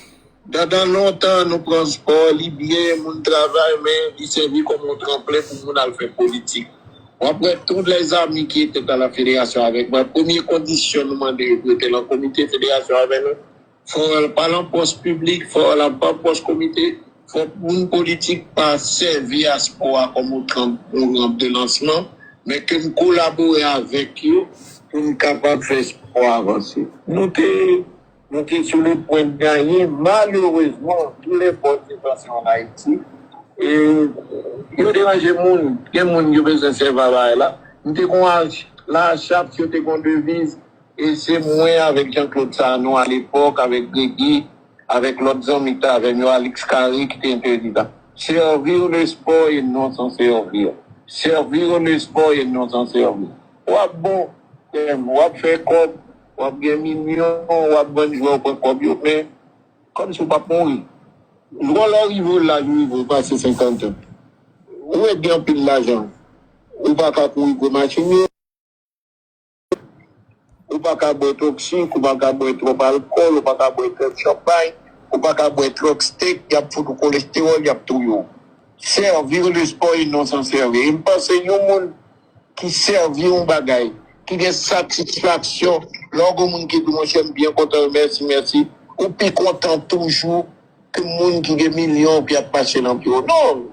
pandan lontan nou pran spò, li byen, moun travay, men li sèvi kòm yon tranplen pou moun al fè politik. W ap wè tout lèzami ki ete nan la federasyon avèk mwen, premye kondisyon nou mande yo pou yo te nan komite federasyon avè nou, fò yo pa nan pòs piblik, fò yo pa nan pòs komite, fò moun politik pa sèvi a spò a kòm yon tranp, yon ranp de lansman, men ke n kolabore avèk yo pou n kapab fè spò a avanse. Nou te, nou te sou le pwen de ganyen, malerezman, tou lè bò de fason ann Ayiti, e yo deranje moun, gen moun yo bezwen sèvi a bagay la. M te gon ach, la chap, yo te gon deviz, e se mwen avèk Jean-Claude Sanon alepòk, avèk Grégy, avèk lòt zanmi ki t avè m yo, Alix Carré ki te entèdi sa. Servir le sport et non s'en servir. Servir le sport et non s'en servir. W ap bon, w ap fè kòb, w ap gen milyon, w ap vann jwè, w pran kòb yo, men kòmsi w p ap mouri. Lè w rive laj ou rive, ou pase senkant an, ou ret gen anpil lajan, ou pa ka kouri gwo machin yo. Ou pa ka bwè twòp sik, ou pa ka bwè twòp alkòl, ou pa ka bwè twòp chanpay, ou pa ka bwè twòp stèk, y ap fout ou kolestewòl, y ap touye w. Servir le sport et non s'en servir. E m panse yon moun ki sèvi yon bagay, ki gen satisfaksyon, lè w gen moun ki di w, monchè, m byen kontan, mèsi, mèsi, ou pi kontan toujou ke moun ki gen milyon ki ap mache nan pye w. Non!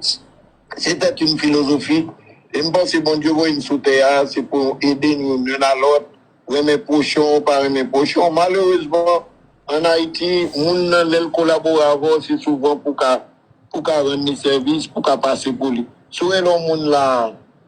C'était une philosophie. E m panse Bondye voye n sou tè a, se pou ede n youn youn a lòt, renmen pwochen w, pa renmen pwochen w. Malerezman, ann Ayiti, moun nan, lè l kolabore avè w, se souvan pou ka, pou ka rann li sèvis, pou ka pase pou li. Si w rele yon moun la,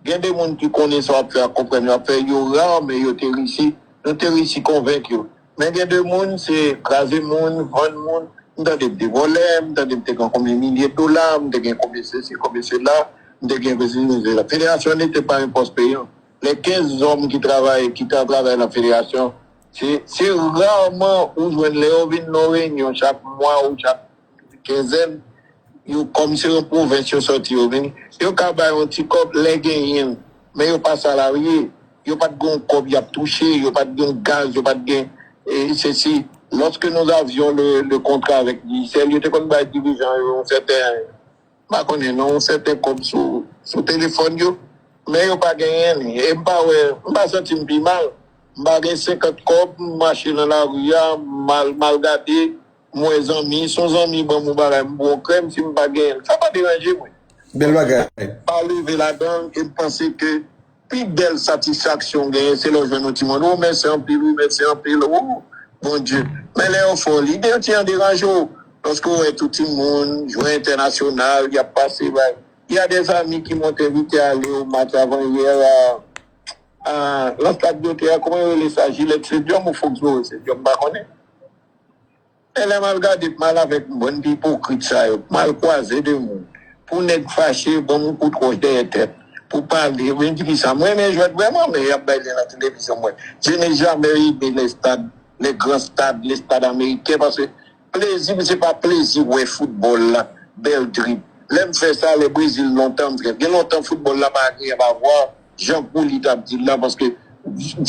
gen de moun ki konnen sa w ap fè a, konprann, yo ap fè, yo ra, men yo te reyisi. Nou te reyisi konvenk yo. Men gen de moun, se kraze moun, vann moun. M tande m te vòlè, m tande m te gen konbyen milye dola, m te gen konbyen sesi, konbyen sela, m te gen konbyen sela. Federasyon n'était pas un poste payant. Les quinze hommes qui travaillent, qui travaillent dans la fédération, se, se rarman ou jwenn lè yo vin nan reyinyon chak mwa ou chak kenzèn, yo kòm se yon pwovens yo sòti yo vini, yo ka bay yon ti kòb lè genyen, men yo pa salarye, yo pa t gen yon kòb y ap touche, yo pa t gen yon gaz, yo pa t gen, e, sesi. Lorsque nous avions le, le contrat avec Digicel, yo te konn bay dirijan yo yon sèten, m pa konnen non, yon sèten kòb sou, sou telefòn yo, men yo pa genyen li. E m pa wè, m pa santi m pi mal. M pa gen senkant kòb, m mache nan lari a, m al, m al gade, m wè zanmi, si yon zanmi ban m yon bagay, m pran yon krèm, si m pa genyen l, sa pa deranje mwen. Bèl bagay. Pa leve ladan l, e m panse ke pi bèl satisfaksyon w genyen, se lè w jwenn yon timoun. Ou mèsi anpil, wi, mèsi anpil, ou, Bondye. Men lè yo fè w, lide yon ti jan deranje w. Lòske w wè tout timoun, jwè entènasyonal, y ap pase bay. Y a des amis ki m'ont invité à aller au match avant-hier à, à, nan stad yo te a, kòman yo rele sa, Gillette Stadium ou Foxborough Stadium, m pa konnen. E lè m al gade, m al avèk bann ipokrit sa yo, m al kwaze de moun. Pou nèg fache, ban m yon kout wòch dèyè tèt. Pou pale, mwen di ki sa, mwen renmen jwèt vrèman, men y ap bay li nan televizyon, mwen. Je n'ai jamais aimé les stades, les grands stades, les stades américains, paske plezi m, se pa plezi wè foutbòl la, bèl drib. Lè m fè sa, lè Brezil lontan, m trèt. Gen lontan foutbòl la pa agreab a vwa, jan Goulit ap di l la, paske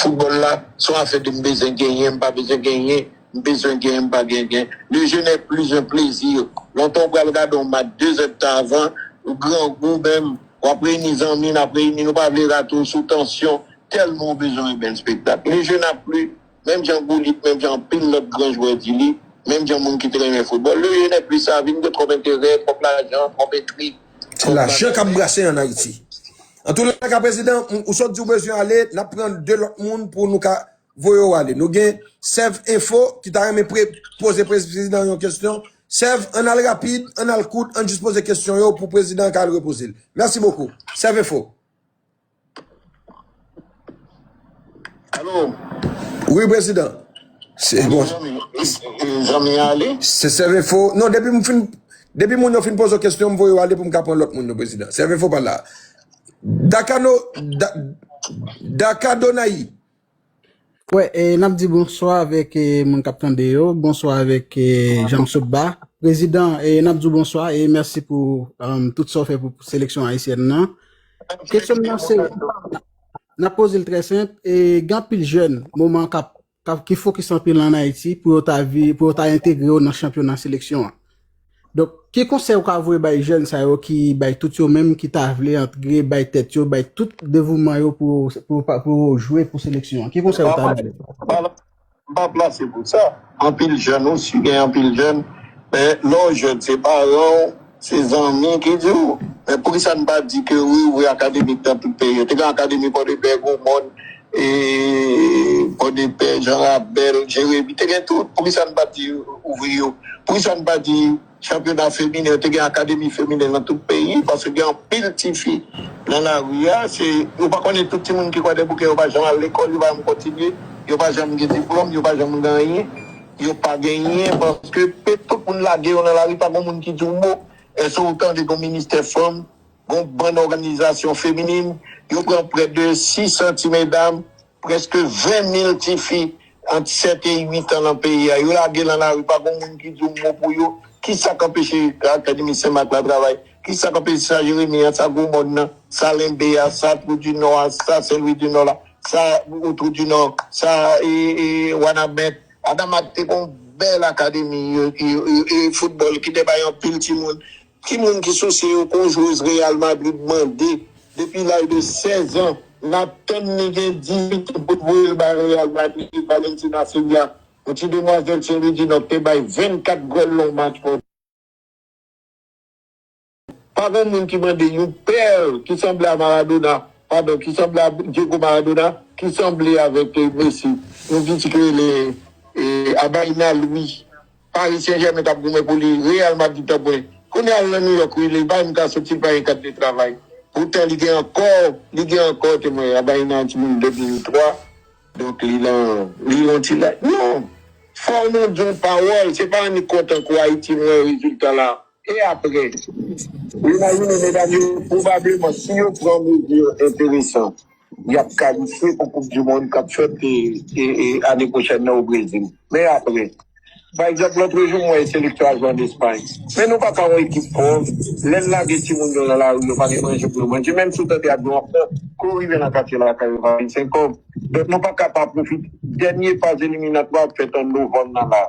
foutbòl la, se yon afè de m bezwen genyen, m pa bezwen genyen, m bezwen genyen, m pa genyen. Le jeu n'est plus un plaisir. Lontan w pral gade yon match de zè d tan avan, ou grangou menm, w ap reyini zanmi, n ap reyini, nou pa vle rate w sou tansyon, tèlman w bezwen yon bèl espektak. Le jeu n'a plus, menm jan Goulit, menm jan anpil lòt gran jwè di li, menm jan moun ki te renmen foutbòl, le jeu n'est plus ça, vin gen twòp enterè, twòp lajan, twòp entrig. Se lajan k ap brase ann Ayiti. Antoulèka, prezidan, ou sot di w bezwen ale, n ap pran de lòt moun pou nou ka voye w ale. Nou gen Sèv Enfo ki ta renmen pre, poze prezidan yon kesyon. Sèv, ann al rapid, ann al kout, ann jis poze kesyon yo pou prezidan ka al repoze l. Mèsi bokou. Sèv Enfo. Alo. Wi, prezidan. Se bon. Zanmi, e, e, zanmi an ale? Se Sèv Enfo. Non, depi m fin, depi moun yo fin poze w kesyon, m voye w ale pou m ka pran lòt moun yo, prezidan. Sèv Enfo pa la. Dakano, Da, Dakadonayi. Wè, e, n ap di bonswa avèk e, moun k ap tande yo. Bonswa avèk e, Jean Soba. Prezidan, e, n ap di w bonswa e mèsi pou um, tout sa w fè pou seleksyon ayisyèn nan. Kesyon m nan se, n ap poze l trè senp, e gen anpil jèn moman k ap, k ap, ki fokis anpil ann Ayiti pou yo ta vi, pou yo ta entegre yo nan chanpyona seleksyon an. Donk, ki konsèy ou ka voye bay jèn sa yo ki bay tout yo menm ki ta vle antre, bay tèt yo, bay tout devouman yo pou, pou, pou yo jwe pou seleksyon an? Ki konsèy ou ta ba yo? M pa plase pou sa. Anpil jèn osi, gen anpil jèn. Men lè w jèn, se paran w, se zanmi ki di w. Men poukisa n pa di ke wi, ouvri akademi nan tout peyi yo? Te gen akademi Pòdepè, Gwomòn, e, Pòdepè, Jan Rabèl, Jeremi, te gen tout. Poukisa n pa di ouvri yo? Poukisa n pa di chanpyona feminen, yo te gen akademi feminen nan tout peyi, paske gen anpil tifi nan lari a, se, ou pa konnen tout timoun ki Kwadèboukè, yo pa janm al lekòl, yo pa janm kontinye, yo pa janm gen diplòm, yo pa janm gen anyen, yo pa genyen, paske pe tout moun lage yo nan lari, pa gen moun ki di w mo. Èske ou tande gen ministè fanm, gen bann òganizasyon feminin, yo pran prè de sis san ti medam, prèske ven mil tifi ant sèt e uit an nan peyi a. Yo lage nan lari, pa gen moun ki di yon mo pou yo. Kisa k anpeche Akademi Senmak la travay? Kisa k anpeche sa Jeremi an, sa Gwomòn nan, sa Lenbe a, sa Twou di Nò a, sa Sen Lwi di Nò la, sa Twou di Nò, sa e, e, Wanament? Adamat te gen yon bèl akademi e, e, e, e foutbòl ki te bay anpil timoun. Ki moun ki souse yo ke yon jwez Real Madrid mande depi laj de sèz an, n ap tann li gen dizuit an pou l voye l bay Real Madrid, Valentina Silva, yon ti demwazèl Sen Lwi di Nò k te bay vennkat gòl nan yon match pou. Pa gen moun ki mande yon pèl ki sanble a Maradona, padon, ki sanble a Diego Maradona, ki sanble avèk eh, Messi, yon piti ki rele eh, Abaina Louis. Paris Saint-Germain t ap goumen pou li, Real Madrid t ap goumen. Kounye a l nan New York wi, li pa menm ka soti, li pa gen kat de travay. Poutan li gen ankò, li gen ankò temwen, Abaina an timoun de mil twa, donk li nan, li yon ti laj. Non! Fò nou di yon pawòl, se pa annik kontan kou Ayiti nou wè rezilta la. E apre? Ou imajine medam yo, pwobableman, si yo pran mezi enteresan, y ap kalifye pou koup di mond k ap fèt e, e, e, ane pwochèn nan o Brezil. Men apre, pa egzanp, lòtrejou, m wè seleksyon al jwe ann Espay. Men nou pa ka yon ekip pòv, lè n lage timoun yo nan lari, yo pa gen manje pou yo manje, menm si w tande ap jwe yon kòb, kou w rive nan katye lakay ou, pa vin senk kòb. Donk, nou pa ka pa pwofite. Dènye faz eliminatwa ap fèt an novanm nan la.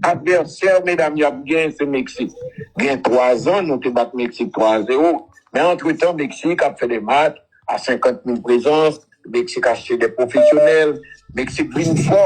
Advèsè medam y ap genyen se Meksik. Gen twa zan, nou te bat Meksik twa a zewo. Men antretan, Meksik ap fè de match a senkant mil prezans, Meksik achte de pwofesyonèl, Meksik vin fò.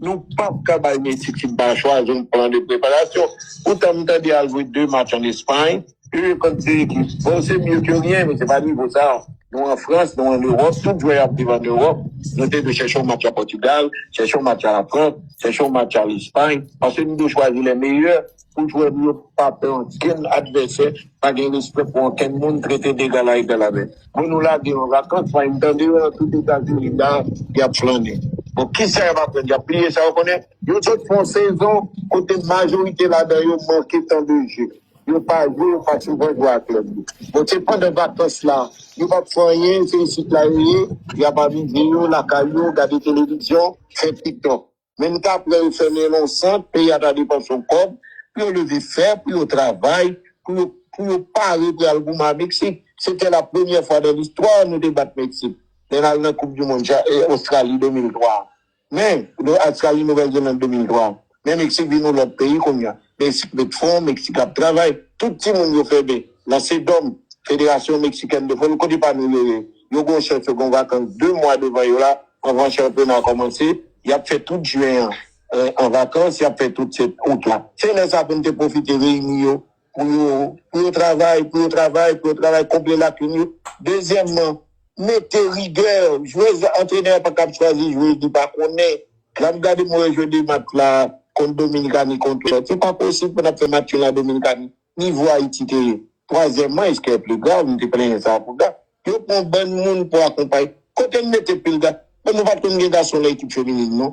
Nou p ap ka bay Meksik ti bachwa yon plan de preparasyon. Poutan, m tande al jwe de match an Espay, e kont se ekip. Bon, se mye ke ryen, men se pa nivo sa. Nou an Frans, nou an Ewòp, tout jwè ap viv an Ewòp. Nou te dwe chèche yon match a Pòtigal, chèche yon match a Lafrans, chèche yon match a Lespay, paske nou dwe chwazi lè meyè pou jwè nou yo pa pè ankenn advèsè, pa gen respè pou ankenn moun, trete degal a egal avè. Bon, nou lage yo an vakans, fay m tande yo nan tout Etazini la, y ap flannen. Bon, kisa y ap aprann? Y ap bliye sa yo konnen? Yo sot fè yon sezon kote majorite ladan yo manke tan de je. Yo pa jwe, yo pa souvan jwe ak klèb yo. Bon, se pandan vakans la, yo p ap fè anyen, se isit la yo ye, y ap avize yo, lakay yo, gade televizyon, fè TikTok. Men nou ta pran yo fèmen nan yon sant, peyi a ta depanse yon kòb, pou yo leve fè, pou yo travay, pou yo, pou yo pare pou y al goumen a Meksik. Se te la premyè fwa dan listwa nou te bat Meksik. Lè n al nan Koup di Mond Ja- e, Ostrali de mil twa. Men, Ostrali, Nouvèl Zeland de mil twa. Men Meksik vin yon lòt peyi kounye a. Meksik met fon, Meksik ap travay. Tout timoun yo fè ben. Lanse dòm, Federasyon Meksikèn de Foutbòl, kote pa nou yo ye. Yo gen yon chèf, yo gen yon vakans de mwa devan yo la, anvan chanpyona a kòmanse. Y ap fè tout jen an, eh, an vakans, y ap fè tout sèt out la. Se lè sa pou n te pwofite reyini yo, pou yo, pou yo travay, pou yo travay, pou yo travay, konble lakin yo. Dezyèmman, mete rigè. Jwèz, antrenè pa kab chwazi jwèz li pa konnen. Lè m gade m wè jwe de match la kont Dominikani kont lòt. Se pa posib pou n ap fè match yo la Dominikani. Nivo Ayiti te ye. Twazyèmman, e ce qui est plus grave, m te plenyen sa pou da. Yo pran bann moun pou akonpaye. Kote n mete Pulga? Bon, nou pa t konn gen gason nan ekip feminin, non.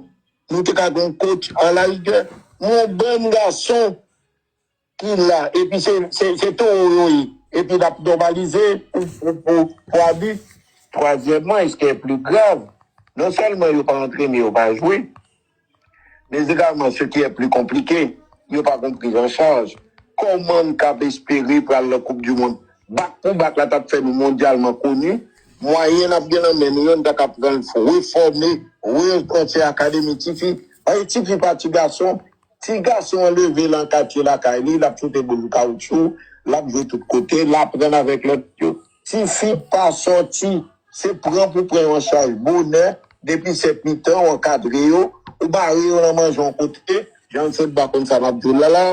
Nou te ka gen yon coach à la rigueur. Men yon bann gason ki la, epi se, se, se towo yo ye. Epi n ap nòmalize pou, pou, pou, pou abi. Twazyèmman, e ce qui est plus grave, non sèlman yo pa antrene, yo pa jwe, mais également, ce qui est plus compliqué, yo pa gon priz an chaj. Kòman n kab espere pral nan Koup di Mond? Bak pou bak la t ap fè nou mondyalman koni. Mwayen n ap gen nan men nou yo, n ta ka pran l, refòme, rekonstwi akademi tifi. Paske tifi pa ti gason. Ti gason an leve nan katye lakay li, l ap choute boul kawoutchou, l ap jwe tout kote, l aprann avèk lòt yo. Tifi pa sòti, se pran pou pran yo an chaj bonè, depi sèt mitan, ou ankadre yo, ou bare yo nan manje yon kote, jan l sot ba konn sa m ap di w la la,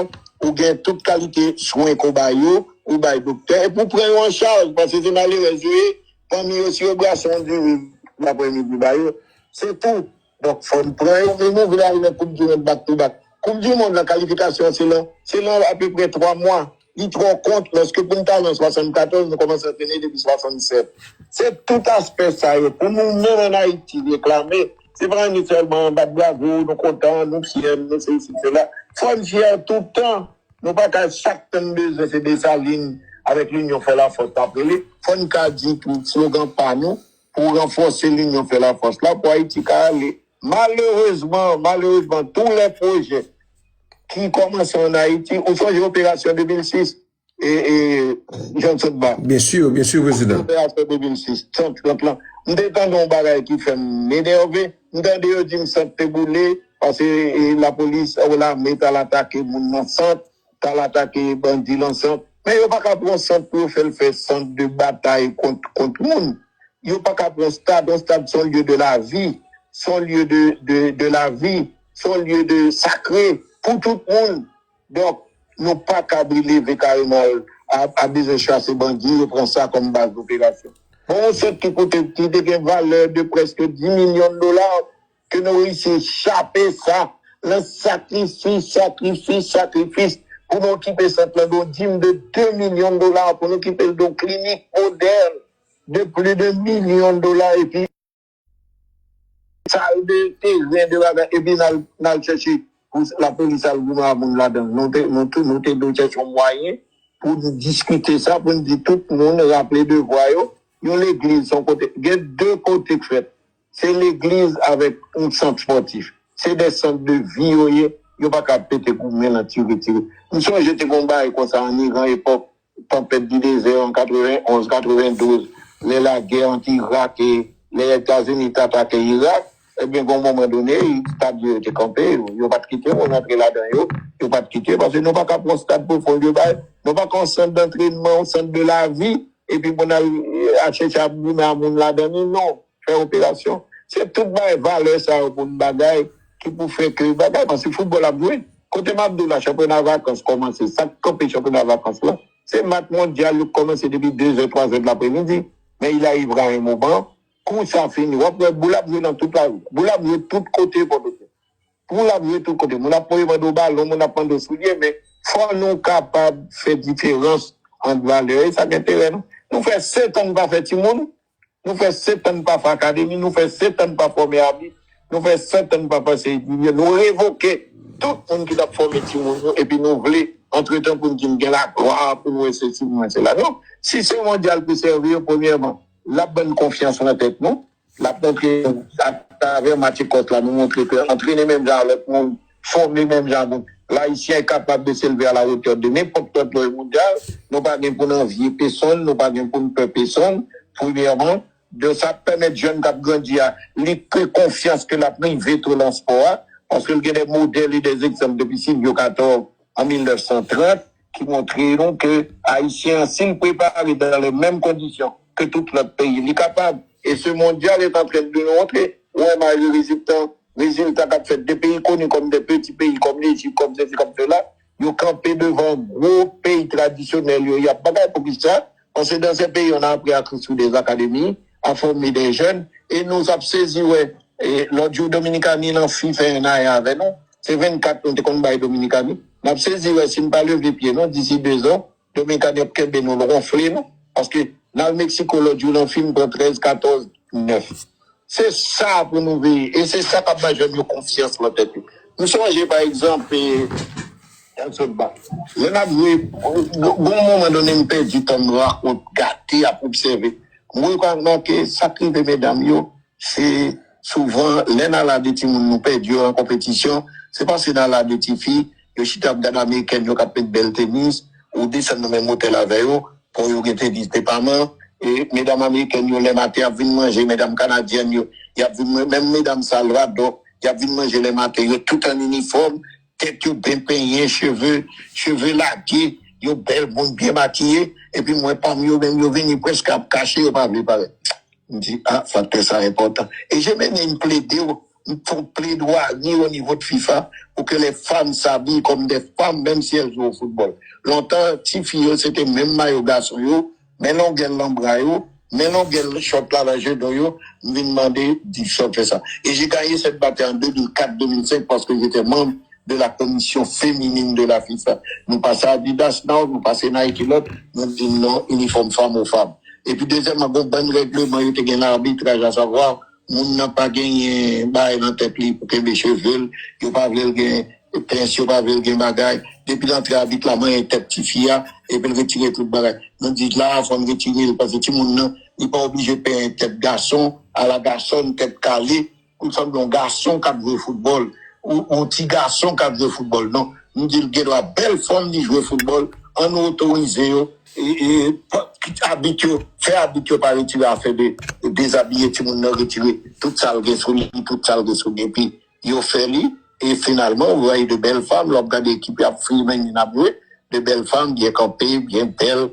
ou gen tout kalite swen ke w ba yo, ou bay doktè, epi w pran yo an chaj, paske se malerèz yo ye, fanmi yo, si yo brase yon diri laprèmidi ba yo, se tou. Donk, fò n pran yo, men nou vle al nan Koup di Mond back to back. Koup di Mond nan kalifikasyon an, se lan, se lan apeprè twa mwa. Li twò kont, lòske pou n t al an swasannkatòz, nou kòmanse antrene depi swasannsèt. Se tout aspè sa yo. Pou nou menm ann Ayiti reklame, se pa anni sèlman bat bravo, nou kontan, nou fyè, nou sesi, sela. Fò n fyè toutan. Nou pa ka chak tan n bezwen se Desalin avèk Linyon fè lafòs n ap rele. Fò n ka di tou slogan pa nou pou ranfòse Linyon fè lafòs la pou Ayiti ka ale. Malerezman, malerezman, tou lè pwojè ki kòmanse ann Ayiti, ou sonje operasyon de mil sis, e, e, Johnson ba. Byen si, byen si, Prezidan. Operasyon de mil sis, sant trant lan. M te tande yon bagay ki fè m enève. M tande yo di m sant te boule, paske, e, lapolis, e, lame t al atake moun nan sant, t al atake bandi nan sant. Men yo pa ka pran sant pou yo fè l fè sant de batay kont, kont moun. Yo pa ka pran stad, yon stad se yon lye de lavi, se yon lye de, de, de lavi, se yon lye de sakre pou tout moun. Donk, nou pa ka leve kareman a, a bezwen chase bandi, yo pran sa kòm baz operasyon. Bon, yon sant ki koute, ki te gen valè de prèske dis milyon dola, ke nou reyisi chape sa, nan sakrifis, sakrifis, sakrifis, pou nou okipe sant lan, de yon dim de de milyon dola, pou nou okipe l de yon klinik modèn de plis de milyon dola, epi sal de teren, de bagay, epi n al, n al chèche pou lapolis al goumen a moun ladan l. Nou te, nou tou, nou te dwe chèche yon mwayen pou nou diskite sa, pou nou di tout moun raple devwa yo. Yon legliz, se yon kote, gen de kote k fèt. Se legliz avèk yon sant spòtif. Se de sant de vi yo ye. Yo pa ka pete goumen nan tire, tire. M sonje te gen yon bagay konsa ann Iran, epòk tanpèt di dezè an katrevenonz, katrevendouz, lè lagè ant Irak e lè Etazini t atake Irak, ebyen, gen yon moman done, estad yo te kanpe, yo pa t kite moun antre ladan yo, yo pa t kite, paske nou pa ka pran stad pou fè yon deba, nou pa ka yon sant dantrènman, yon sant de lavi, epi pou n al, eh, chèche ap goumen a moun ladan li, non, fè operasyon. Se tout bagay, valè sa yo pou n bagay, ki pou fè ke bagay, paske foutbòl ap jwe. Kote m ap di w la, chanpyona vakans kòmanse, sa k kanpe chanpyona vakans lan, se match mondyal yo k kòmanse depi de zè, twa zè de lapremidi, men il arrivera un moment, kou sa fini, w ap wè boul ap jwe nan tout lari, boul ap jwe tout kote Pòtoprens. Pou l ap jwe tout kote. Moun ap voye mande w balon, moun ap mande w soulye, men fò nou kapab fè diferans ant valè e sa k enterè nou. Nou fè sèt an n pa fè timoun, nou fè sèt an n pa fè akademi, nou fè sèt an n pa fòme abit, nou fè sèt an n pa fè seri divizyon. Nou revoke tout moun ki t ap fòme timoun yo, epi nou vle, antretan, pou n di n gen laglwa, pou n wè sesi, pou n wè sela. Non, si se mondyal pou sèvi yo, premyèman, l ap ban n konfyans nan tèt nou. L ap montre atravè match Ekòs la, nou montre ke antrene menm jan a lòt moun, fòme menm jan a moun. L Ayisyen kapab de se leve a la hauteur de nenpòt lòt lòy mondyal. Nou pa gen pou n anvye pesonn, nou pa gen pou n pè pesonn, premyèman. Donk, sa ap pèmèt jèn k ap grandi a, li pran konfyans ke l ap rive twò nan spò a, paske l gen de modèl e de egzanp depi Silvyo Katòr an mil nèf san trant, ki montre nou ke Ayisyen an, si l prepare dans les mêmes conditions que tout lòt peyi, li kapab. Et ce mondial est en train de nous montrer. Ou wè malgre rezilta, rezilta k ap fèt de peyi koni kòm de peti peyi, kòm Lejip, kòm sesi, kòm sela, yo kanpe devan gwo peyi tradisyonèl yo, y ap bagay. Poukisa? Paske dans ces pays, on a appris à construire des académies, à former des jeunes, et nou ap sezi wè, e, lòt jou Dominikani nan fi fè yon aya avè nou, se vennkat nou te konn bay Dominikani. N ap sezi wè si n pa leve pye nou, d'ici deux ans, Dominikani ap kenbe nou, l ronfle nou. Paske n al Meksiko lòt jou nan fi, n pran trèz, katòz, nèf. Se sa pou nou veye. E se sa k ap bay jèn yo konfyans nan tèt yo. M sonje, pa egzanp, e, Elson Ba. Lè n ap jwe, gon moman done, m pèdi tan, m rakont, gate, ap obsève. M remake sa k rive medam yo, se souvan, lè n al a de timoun, nou pèdi yo an konpetisyon, se paske n al a de tifi, yo chita ap gade amerikèn yo k ap met bèl tenis, ou desann nan menm otèl avè yo, pou yo gen tenis depaman, e medam amerikèn yo, lè maten, y ap vin manje, medam kanadyèn yo, y ap vin man-, menm medam Salvadò, y ap vin manje lè maten, yo tout an inifòm, tèt yo byen penyen, cheve, cheve lage, yo bèl moun, byen makiye, epi m wè pami yo menm, yo vini prèske ap kache, yo pa vle parèt. M di, ah, faktè sa enpòtan. Et j'ai même une plaidé, une plaidoirie au niveau de fifa pour que les femmes s'habillent comme des femmes, même si elles jouent au football. Lontan, tifi yo, se te menm mayo gason yo, men longè l nan bra yo, men longè l chòt la nan jenon yo, m vin mande di chòt fè sa. Et j'ai gagné cette bataille en deux mille quatre, deux mille cinq parce que j'étais membre de la commission féminine de la fifa. Nou pase Adidas Now, nou pase Nike lòt, nou di non, inifòm fanm ou fanm. Epi dezyèmman, gon bann règleman yo te gen nan arbitraj, asavwa, moun nan pa genyen bagay nan tèt li pou kenbe cheve l, yo pa vle l gen pens, yo pa vle l gen bagay. Depi l antre abit la manyen tèt tifi a, epi l retire tout bagay. Nou di la, fò n retire l, paske timoun nan, li pa oblije penyen tèt gason, ala gason, tèt kale, pou l sanble yon gason k ap jwe foutbòl, ou yon ti gason k ap jwe foutbòl. Non, m di l gen dwa bèl fanm li jwe foutbòl, ann nou otorize yo, e, e, pa, abit yo, fè abit yo pa retire afè de, dezabiye timoun nan, retire tout sa l gen sou li, tout sa l gen sou li, epi yo fè li, e finalman, ou wè de bèl fanm, lè w ap gade ekip y ap fè, men y ap jwe, de bèl fanm, byen kanpe, byen bèl,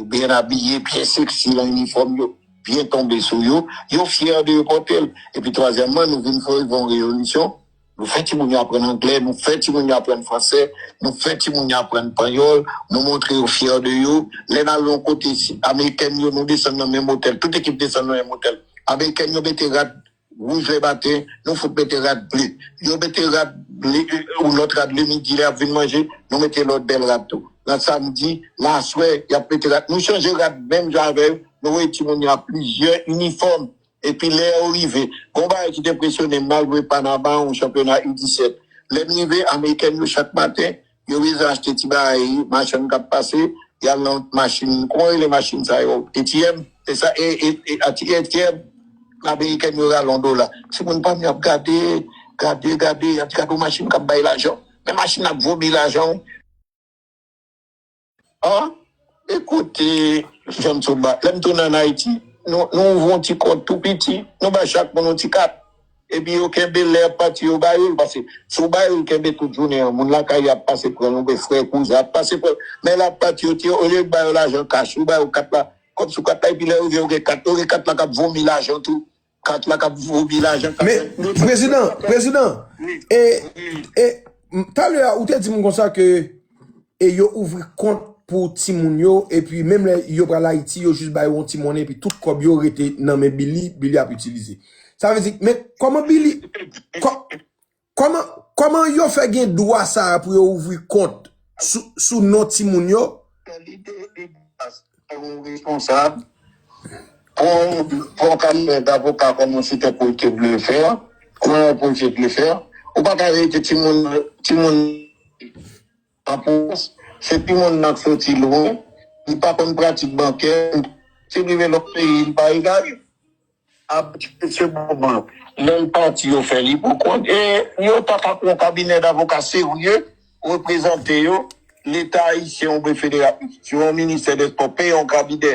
byen abiye, byen seksi nan inifòm yo, byen tonbe sou yo, yo fyè de yo pòte l. Epi twazyèmman, nou vin fè yon revolisyon, nou fè timoun yo aprann anglè, nou fè timoun yo aprann fransè, nou fè timoun yo aprann panyòl, nou montre yo fyè de yo. Lè n al yon kote, si amerikèn yo, nou desann nan menm otèl, tout ekip desann nan menm otèl. Amerikèn yo mete rad wouj lè maten, nou fout mete rad ble. Yo mete rad ble, ou lòt rad le midi lè y ap vin manje, nou mete lòt bèl rad tou. Nan samdi, nan aswè, y ap mete rad. Nou chanje rad menm jan avè yo, nou voye timoun yo ak plizyè inifòm. Epi lè yo rive, gon bagay ki te enpresyone m, m al jwe Panama, yon chanpyona U disèt. Lè m rive, amerikèn yo chak maten, yo bezwen achte ti bagay, machann k ap pase, y al nan machin, kòman yo rele machin sa yo? ATM, se sa, e, e, e, ATM, amerikèn yo rale yon dola. Timoun pa m yo ap gade, gade, gade, y ap di, "Gade yon machin k ap bay lajan." Men machin ap vomi lajan, wi. An, ekoute, Jann Souba, lè m tounen ann Ayiti, nou, nou ouvri yon ti kont tou piti, nou bay chak moun yon ti kat. Epi yo kenbe lè y ap pati, yo ba yo l, paske si w ba yo l kenbe tout jounen an, moun lakay li ap pase pran l, oubyen frè, kouzen ap pase pran l. Men lè y ap pati, yo di, olye yo ba yo lajan kach, yo ba yo kat la, kòb sou kat la, epi lè yo rive, yo gen kat, yo gen kat la k ap vomi lajan tou. Kat la k ap vomi lajan. Men, prezidan, prezidan, e, e, talè a, ou te di m konsa ke e yo ouvri kont pou timoun yo, epi menm lè yo pral Ayiti, yo jis ba yo yon ti monnen, epi tout kòb yo rete nan men Billy, Billy ap itilize. Sa vle di, men kòman Billy, kò-, kòman, kòman yo fè gen dwa sa a pou yo ouvri kont sou, sou non timoun yo? Kalite de yon responsab, pou, pou yon kabinè davoka kòman se te pou te vle fè, kòman pou te vle fè, ou pa ka rete timoun, timoun an pwovens, se timoun nan k soti lwen, li pa konn pratik bankè, si l rive lòt peyi, li pa egare. Apre se moman, lè l pati, yo fè li pou kont, e yo ta ka pran yon kabinè davoka serye, reprezante yo, Leta ayisyen oubyen federal, yon ministè dèspò peye yon kabinè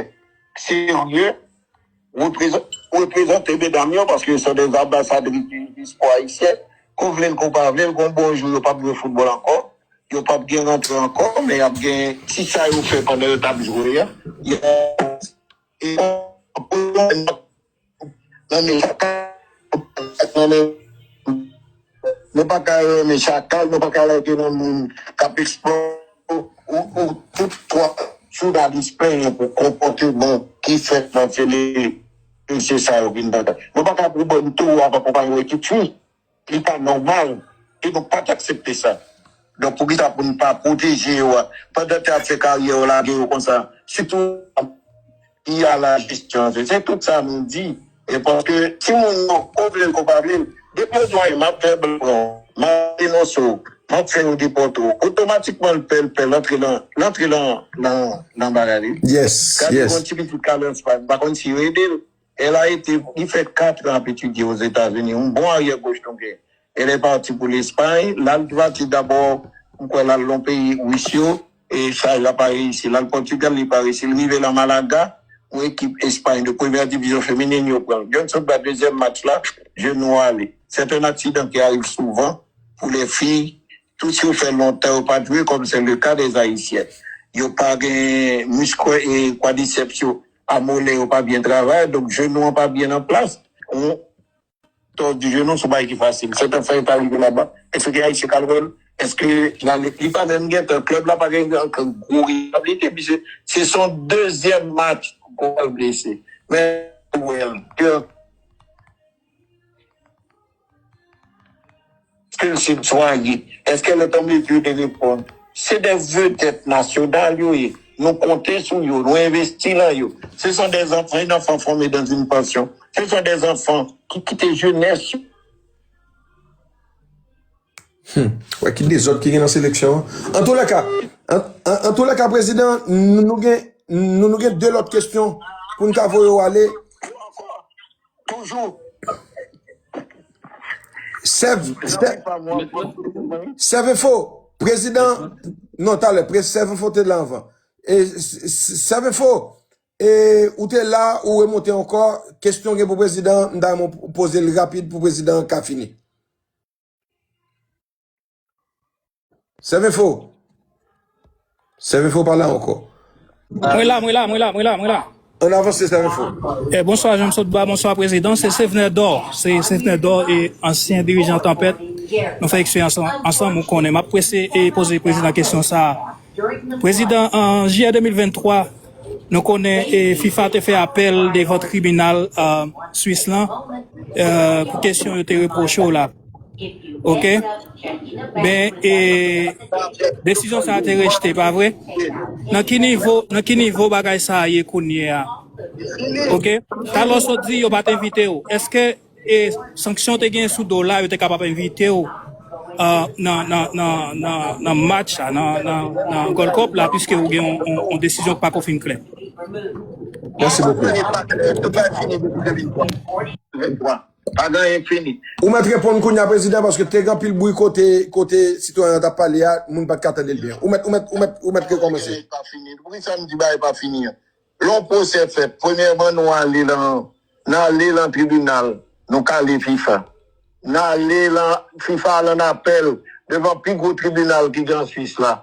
serye, reprezan-, reprezante medam yo, paske yo se de anbasadris di, di spò ayisyen, ke w vle l, ke w pa vle l, gon bon jou, yo p ap jwe foutbòl ankò, yo p ap gen rantre ankò, men y ap gen ti sa yo fè pandan yo t ap jwe a. Y ap, e, nan men chak, nan men, nou pa ka renmen chakal, nou pa ka lage nan moun k ap eksplòte, ou, ou, tout twa jounalis plenyen pou konpòteman ki fèt nan tele, mesye sa yo vin nan. Nou pa ka pran bann towo avan konpayi wè ki twi. Li pa nòmal. E nou pa t aksepte sa. Donk, poukisa pou n pa pwoteje yo a, pandan ke y ap fè karyè yo, lage yo konsa? Sitou, ki a la jesyon. Se, se tout sa nou di. E paske timoun yo, ou vle l, ou pa vle l, depi yo di w, "M ap fè blan pran w, m ap denonse w, m ap fè yo depòte w," otomatikman, l pè, l pè, l antre nan, l antre nan, nan, nan bagay li. Yes, yes. Gade yon ti pitit k al an Espay, m pa konn si yo ede l. Elle a été, li fè kat an ap etidye Ozetazini, yon bon aryè goch nou gen. Elle est partie pou Lespay, l al pati dabò, m kwè l al nan peyi Ris yo, e sa l pa reyisi. L al Pòtigal, li pa reyisi. Li rive la Malaga, yon ekip Espay de premyè divizyon feminen, yo pran l. Johnson ba dezyèm match la, jenou ale. C'est un accident qui arrive souvent pour les filles. Tou si yo fè lontan yo pa jwe, comme c'est le cas des Haïtiennes. Yo pa gen misk e kwadrisèps yo, a molè yo pa byen travay, donk jenou an pa byen an plas. Yon tòs di jenou se yon bagay ki fasil. Sèten fwa yo ta rive laba, èske gen Ayisyen k al wè l? Èske li pa menm gentan, klèb la pa gen gwo reyabilite, pi se, se son dezyèm match pou l blese. Men, wè l, Èske l sib swaye? Èske lè tanm leve yo te reponn? Se de vedèt nasyonal yo ye. Nou konte sou yo, nou envesti nan yo. Ce sont des enfants, un enfant formé dans une pension. Ce sont des enfants qui kite jenès yo. Hmm. Wè ki dezòd ki gen nan seleksyon an. Antoulèka, an, an, antoulèka, prezidan, nou, nou gen, nou, nou gen de lòt kesyon pou n ka voye w ale. Toujou. Sèv, Sèv, Sèv Enfo, prezidan, non, talè, pre-, Sèv Enfo te la anvan. E, s-, s-, Sèv Enfo, e, ou te la, ou remonte ankò, kesyon gen pou prezidan, m ta renmen w poze l rapid pou prezidan ka fini. Sèv Enfo. Sèv Enfo pa la ankò. Mwen la, mwen la, mwen la, mwen la, mwen la. Ann avanse, Sèv Enfo. Eh, bonswa, Jean Sotba, bonswa, prezidan. Se Sevenè Dò. Se Sevenè Dò e ansyen dirijan Tanpèt. Nou fè eksperyans an-, ansanm, ou konnen. M ap prese e poze prezidan kesyon sa a. Prezidan, an jiyè de mil venntwa, nou konnen, e, fifa te fè apèl devan tribinal, e, Swis lan, e, pou kesyon yo te repwoche w la. Oke? Men, e, desizyon sa a te rejte, pa vre? Nan ki nivo, nan ki nivo bagay sa a ye kounye a? Oke? Talè w sot di yo pa t envite w. Èske e sanksyon te gen sou do w la, yo te kapab envite w, e, nan, nan, nan, nan, nan match la, nan, nan, nan Gold Cup la, piske ou gen yon, yon, yon desizyon ki pako fin klè. Mèsi bokou. Tout bagay fini depi de mil twa. Venntrwa. Pa gen anyen k fini. Ou mèt reponn kounye a, prezidan, paske te gen anpil bri kote, kote sitwayen an t ap pale a, moun pa t ka tande l byen. Ou mèt, ou mèt, ou mèt, ou mèt rekòmanse. Bagay pa fini. Poukisa m di bagay pa fini an? Lè yon pwosè fèt, premyèman, nou ale lan, n ale lan tribinal, nou kale fifa. N ale lan, fifa al an apèl devan pi gwo tribinal ki gen an Swis la.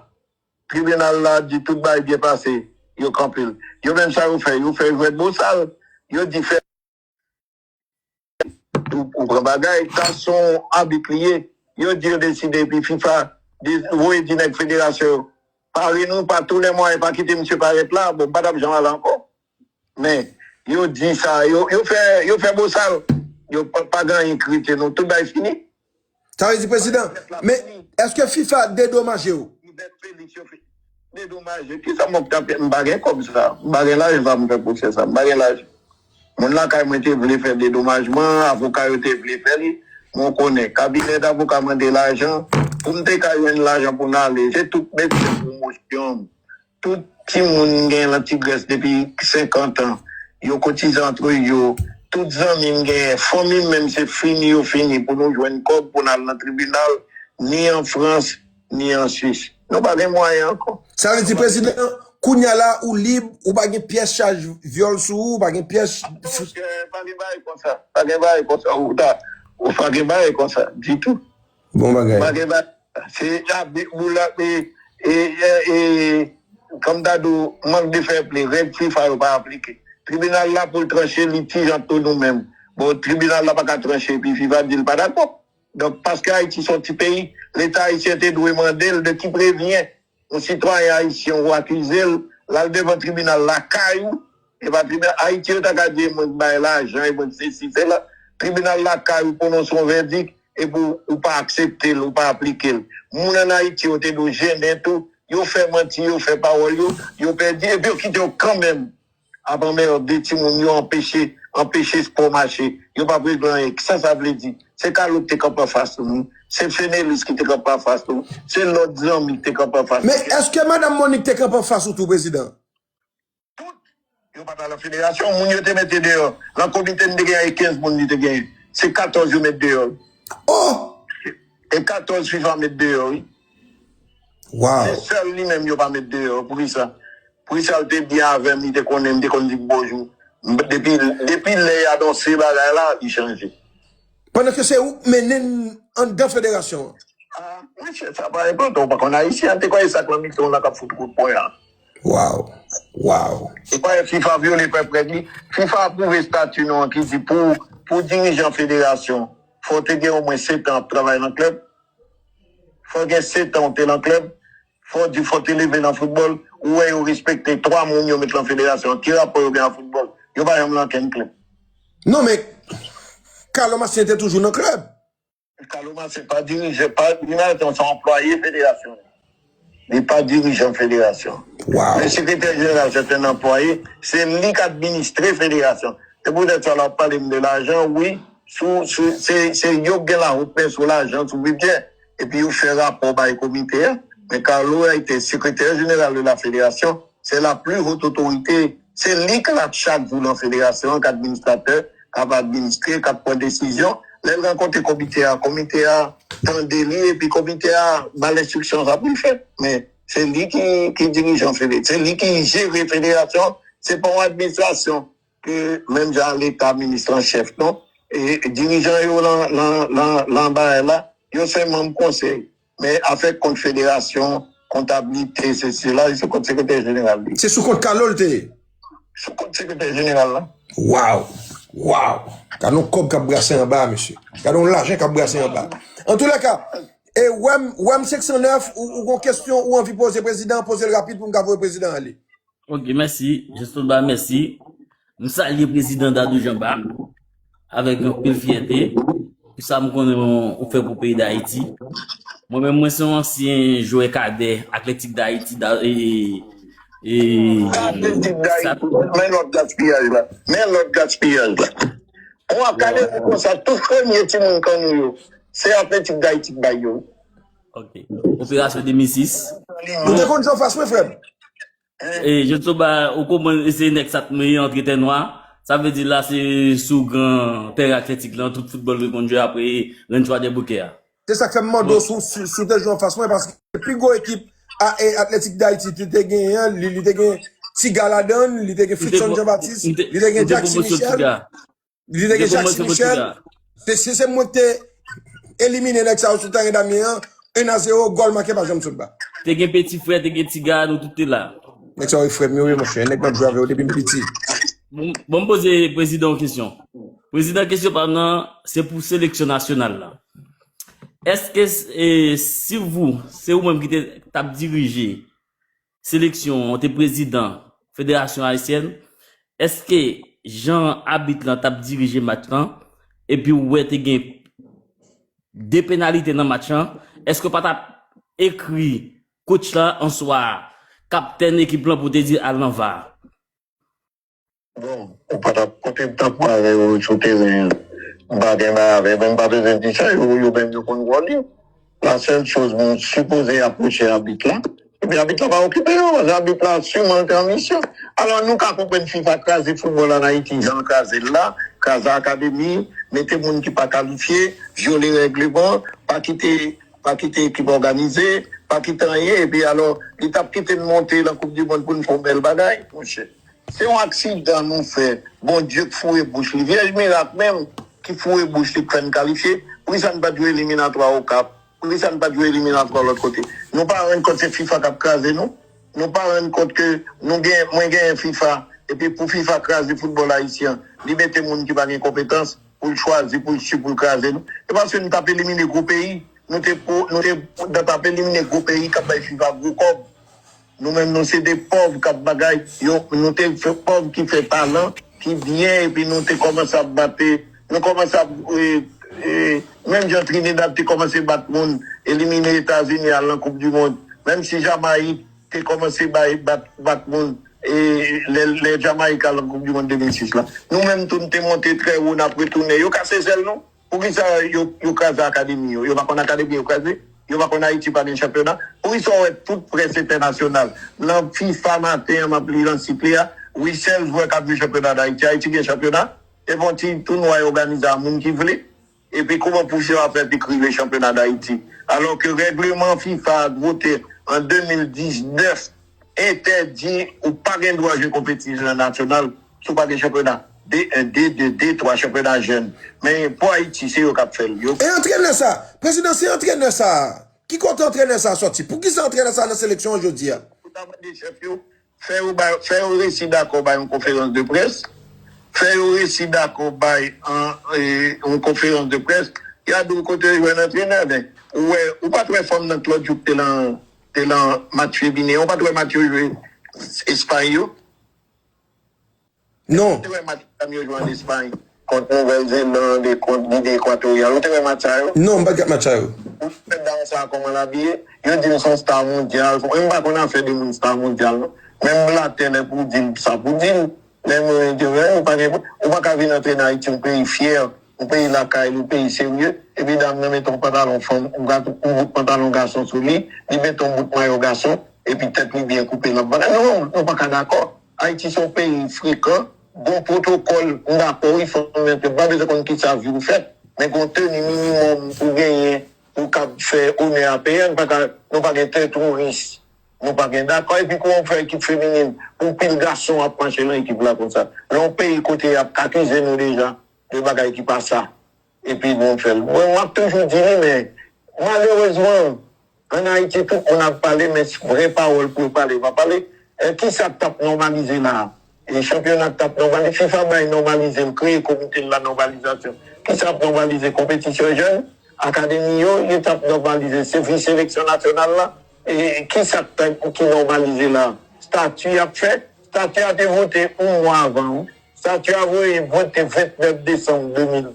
Tribinal la di tout bagay byen pase. yo kanpe l. Yo menm sa yo fè, yo fè jwèt bosal, yo di fè ou, ou pran bagay, sa se yon abit li ye. Yo di yo deside epi fifa di, voye di nèg federasyon yo, pare nou pa tou lè mwayen, pa kite misye parèt la, bon, m pa t ap janm ale ankò. Men, yo di sa, yo, yo fè, yo fè bosal, yo pa, pa gen anyen ki rete non, tout bagay fini. Sa vle di prezidan, men èske fifa dedomaje w? Dedomaje, kisa m ap tape, m pa gen kòb sa, m pa gen lajan sa m fè pwosè sa, m pa gen lajan. Moun lakay mwen te vle fè dedomajman, avoka yo te vle fè li, mwen konnen kabinè davoka mande lajan, pou m te ka jwenn lajan pou n ale, se tout medsen pwomosyon m, tout timoun m gen nan Tigrès depi senkant an, yo kotize antre yo, tout zanmi m genyen, fanmi m menm se fini yo fini pou nou jwenn kòb pou n al nan tribinal, ni an Frans, ni an Swis. Nou pa gen mwayen ankò. Sa vle di prezidan, kounya la ou lib, ou pa gen pyès chaj vyòl sou ou, ou pa gen pyès. Pa gen bagay konsa, pa gen bagay konsa, ou ta, ou pa gen bagay konsa ditou. Bon bagay. Pa gen bagay. Se abit boula e e e e kòm ta di w, mank de fè ple, règ fifa yo pa aplike. Tribinal la pou l tranche litij ant nou menm. Bon, tribinal la pa ka tranche epi fifa di l pa dakò. Donk, paske Ayiti se yon ti peyi, Leta ayisyen te dwe mande l de qui prévient yon sitwayen ayisyen ou akize l, l al devan tribinal lakay ou, e pa tribinal Ayiti yo ta ka di e mwen k bay lajan, e mwen k sesi sela. Tribinal lakay ou pwononse yon vèdik, epi ou pa aksepte l, ou pa aplike l. Moun ann Ayiti yo te dwe jennen tou, yo fè manti, yo fè pawòl yo, yo pèdi, epi yo kite yo kanmenm. Avan mè de timoun yo anpeche anpeche spò mache. Yo p ap regle anyen. Kisa sa vle di? Se Kalo ki te kanpe anfas nou wi. Se Fenelis ki te kanpe anfas nou. Se lòt zanmi ki te kanpe anfas nou. Men èske madanm Monik te kanpe anfas ou tou prezidan? Tout. Yo pa t al nan federasyon. Moun yo te mete deyò. Nan komite n te genyen e kenz moun li te genyen. Se katòz yo met deyò. Oh! E katòz fifa met deyò wi. Wow. Se sèl li menm yo pa met deyò. Poukisa? Pou sa l te byen avè m, li te konnen m te konn di l bonjou. Depi depi lè y anonse bagay la, li chanje. Pandan ke se ou k mennen n anndan federasyon an. Ah, mesye, sa pa enpòtan, ou pa konn ayisyen an, te kwè e sa k nan mitan w la k ap fout kout pwen an. Wow. Wow. Ou kwè fifa vyole pèp règ li? Fifa apwouve estati nou an ki di pou pou dirijan federasyon, fò w te gen omwen sèt an ap travay nan klèb. Fò w gen sèt an w te nan klèb. Fò w di fò w te leve nan foutbòl, ou wè yo respekte twa moun yo met lan federasyon an, ki rapò yo gen ak foutbòl? Yo pa janm lan kenn klèb. Non men Kalo Masyen te toujou nan klèb. Kalo Masyen pa dirijan, pa dirijan, se yon anplwaye federasyon. Li pa dirijan federasyon. Wow. Men sekretè jeneral se yon anplwaye, se li k administre federasyon. Se poutèt sa lè w ap pale m de lajan, wi, sou, sou, se, se yo k gen lawotmen sou lajan, sou bidjè. Epi yo fè rapò bay komite a. Men Carlo a été secrétaire général de la fédération. C'est la plus haute autorité. Se li k la chak jou nan federasyon an, k administratè, k ap administre, k ap pran desizyon. Lè l rankontre komite a, komite a tande li, epi komite a ba l enstriksyon sa pou l fè. Men se li ki, ki dirijan fede, se li ki jere federasyon, se pa yon administrasyon ke menm jan Leta minis lan chèf non. E dirijan yo lan, lan, lan, lan bagay la, yo se manm konsèy. Men afè kont federasyon, kontablite, se sila, se kont sekretè jeneral li. Se sou kont Kalo l te ye? Sou kont sekretè jeneral la. Waw! Waw! Gade yon kòb k ap brase anba a, mesye. Gade yon lajan k ap brase anba a. Antoulèka, e wè m, wè m senk san nèf, ou, ou gon kesyon ou anvi poze prezidan an, poze l rapid pou m ka voye prezidan an ale. Ok, mèsi. Jistotba, mèsi. M salye prezidan Dadou Jean Bart avèk anpil fyète pou sa m konnen ou fè pou peyi Dayiti. Mwen menm, mwen se yon ansyen jwè kadè Atletik Dayiti. Da, e, e, Atletik Dayiti, men lòt gaspiyaj la. Men lòt gaspiyaj la. Ou ap gade pou konsa, tout premye timoun kan nou yo, se Atletik Dayiti k bay yo. Ok. Operasyon de mil sis. Ou te konn jwe anfas mwen, frè m? E, Jotsoba, ou konprann, se nèg Satmè, antre tè nwa. Sa vle di la, se sou gran tèren atletik lan, tout foutbòl yo konn jwe apre Ranch Wadèboukè a. Se sa k fè m mande w si w, si w te jwe anfas mwen, paske pi gwo ekip a, e, Atletik Dayiti te, te genyen an, li, li te gen Tiga ladan l, li te gen Fritson Jean Baptiste, li te gen Jackson Michel. Li te gen Jackson Michel. Se, se, se mwen ki te elimine nèg sa yo sou tèren Damyen an. En a zewo, gòl make pa janm sot ba. Te gen Peti Frè, te gen Tiga, nou tout te la. Nèg sa yo frè m yo ye, monchè. Nèg m ap jwe avè yo depi m piti. Bon, bon, m poze prezidan yon kesyon. Prezidan, kesyon pa m nan, se pou seleksyon nasyonal la. Èske, e, si vou, se ou menm ki te t ap dirije seleksyon an, ou te prezidan Federasyon Ayisyèn, èske jan abit lan t ap dirije match lan, epi ou wè te gen de penalite nan match lan, èske w pa t ap ekri coach la, answa kaptèn ekip lan pou te di al nan var? Bon, ou pa t ap kote m t ap pale yo sou teren an. M pa gen bagay avè yo, men m pa bezwen di sa, yo, yo menm yo konn wòl yo. La sèl choz, nou sipoze apwoche abit la. Epi abit la pa okipe yo, paske abit la siman l te an misyon. Alò, nou ka konprann fifa kraze foutbòl ann Ayiti, jan l kraze l la, kraze akademi, mete moun ki pa kalifye, vyole règleman, pa kite pa kite ekip òganize, pa kite anyen, epi alò, li t ap kite n monte nan koup di mond pou n fè yon bèl bagay, monchè. Se yon aksidan nou fè, Bondye k foure bouch li, Vyèj Mirak menm ki foure bouch li k fè n kalifye, poukisa n pa t jwe eliminatwa Okap, poukisa n pa t jwe eliminatwa lòt kote? Nou pa rann kont se fifa k ap kraze nou? Nou pa rann kont ke nou gen, mwen genyen fifa, epi pou fifa kraze foutbòl ayisyen an, li mete moun ki pa gen konpetans, pou l chwazi, pou l si, pou l kraze nou. E paske nou t ap elimine gwo peyi. Nou te pou, nou te dan t ap elimine gwo peyi k ap bay fifa gwo kòb. Nou menm, nou se de pòv k ap bagay. Yo, nou te fè pòv ki fè talan, ki byen, epi nou te kòmanse ap bat, nou kòmanse ap, e, e, menm jan Trinidad te kòmanse bat moun, elimine Etazini al nan koup di mond. Menm si Jamayik te kòmanse bay bat, bat moun, e, lè, lè Jamayik al nan koup di mond de mil sis la. Nou menm tou, nou te monte trè wo, n ap retounen. Yo kase zèl nou. Poukisa yo, yo kraze akademi yo? Yo pa konn akademi yo kraze? Yo pa konn Ayiti pa gen chanpyona? Poukisa w wè tout près entènasyonal, nan fifa maten an, m ap li nan sit li a, wi, sèl jwè k ap jwe chanpyona Dayiti, Ayiti gen chanpyona? Epi yon ti tounwa yo òganize a moun ki vle? Epi kòman pou fifa fè pi k rive chanpyona Dayiti? Alò ke règleman fifa a k vote an de mil diznèf entèdi ou pa gen dwa jwe konpetisyon nasyonal si w pa gen chanpyona D un, D de, D twa, chanpyona jèn. Men pou Ayiti, se yo k ap fè l. Yo... E antrenè sa, prezidan, se antrenè sa, ki kote antrenè sa sòti? Poukisa antrenè sa nan seleksyon an jodi a? Pou ta mande chèf yo, fè yo, bay, fè yo resi dakò bay yon konferans de près, fè yo resi dakò bay an, e, yon konferans de près, y a di w kote yo jwenn antrenè, men ou wè, ou pa t wè fanm nan Claude Jouk te lan, te lan match feminen, ou pa t wè match yo jwe Espay yo? Non. Ou te wè match medam yo jwe an Espay kont Nouvèl Zeland e kont Gine Ekwatoryal? Ou te wè match sa yo? Non, m pa t gad match sa yo. Ou wè medam sa kòman l abiye? Yo di m se yon sta mondyal. Mwen m pa konn afè de moun sta mondyal non. Menm blatè lè pou di l sa pou di l. Lè mwen di w, ou pa gen, ou pa ka vin antre nan Ayiti, yon peyi fyè, yon peyi lakay li, yon peyi serye, epi dam nan mete yon pantalon fanm, yon bout pantalon gason sou li, li mete yon bout mayo gason, epi tèt li byen koupe l ap bagay. Non, nou pa ka dakò. Ayiti se yon peyi frekan, gon pwotokòl, m dakò wi, fanm nan te pa bezwen konn kisa vi ou fèt, men gon teni minimòm pou genyen, pou kab fè onè a peyi a, nou pa ka, nou pa gen tè touris, nou pa gen dakò, epi kòman w fè ekip feminin, pou pil gason ap mache nan ekip la konsa, nan yon peyi kote y ap akize nou deja de bagay ki pa sa. Epi nou fè l. Mwen, m ap toujou di li, men malerezman, ann Ayiti, tout moun ap pale, men vrè pawòl pou yo pale, yo pa pale. E kisa k t ap nòmalize la a? E chanpyona k t ap nòmalize, fifa bay nòmalize l, kreye komite l la nòmalizasyon. Kisa ap nòmalize? Konpetisyon jèn, akademi yo, yo t ap nòmalize, se vi seleksyon nasyonal la. E kisa k t ap, ki nòmalize la a? Stati y ap fè, stati a te vote yon mwa avan, wi. Stati a voye vote vennèf desanm de mil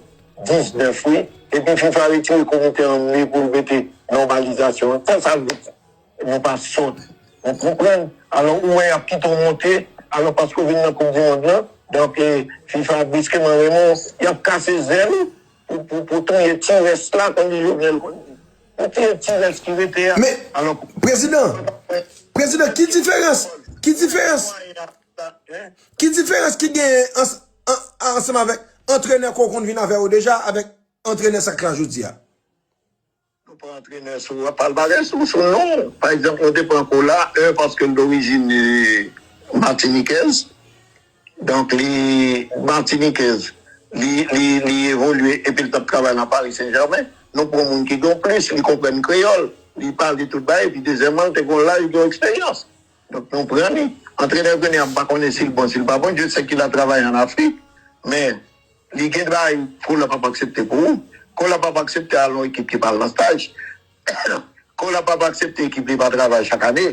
diznèf, wi. Epi fifa retire komite an me pou l mete nòmalizasyon an. Sa sa vle di? Nou pa sòt. Ou konprann? Alò, ou wè y ap kite w monte, alò paske w vin nan koup di mond lan, donk, e, fifa briskeman renmen w, y ap kase zèl ou pou, pou, pou touye ti rès la, tankou Jovenel konn di. Pou touye ti rès ki rete a. Men, alò, prezidan, prezidan, ki diferans, ki diferans? Ki diferans ki genyen ansanm avèk antrenè ke w konn vin avè yo deja avèk antrenè sa k la jodi a? Nou pran antrenè sou palmarès ou sou non. Pa egzanp, nou te pran Kola, en, paske l dorijin matinikèz. Donk, li matinikèz. Li, li, li evolye epi l t ap travay nan Paris Saint-Germain. Nou pran moun ki gen plis, li konprann kreyòl, li pale tout bagay, epi dezyèmman, l te gen yon laj, gen yon eksperyans. Donk, nou pran li. Antrenè Grenye a, m pa konnen si l bon, si l pa bon. Dieu sait qu'il a travaillé en Afrique. Men, li gen bagay Colap ap aksepte pou ou. Colap ap aksepte al yon ekip ki pa al nan staj. Colap ap aksepte ekip li pa travay chak ane.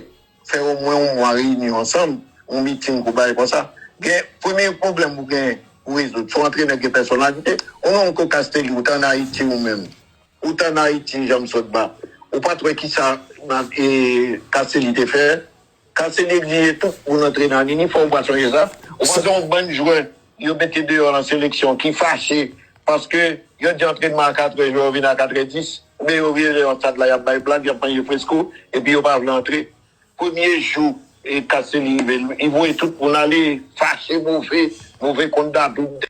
Fè omwen yon mwa reyini yo ansanm, yon miting pou bagay konsa. Gen, premye pwoblèm ou gen pou rezoud, se yon antrenè gen pèsonalite. Ou menm kou Castelli, ou t ann Ayiti ou menm. Ou t ann Ayiti, jan m sot ba. Ou pa t wè kisa, e, Castelli te fè? Castelli egzije tout moun antrene an inifòm, ou pa sonje sa? Ou panse yon bann jwè yo mete deyò nan seleksyon ki fache paske yo di antrènman a katrè, jwè yo vin a katrè dis, oubyen yo vire deyò stad la, y ap bay blag, y ap manje fresko, epi yo pa vle antre. Premye jou, e, Castelli rive, li voye tout moun ale, fache, move, move kont David.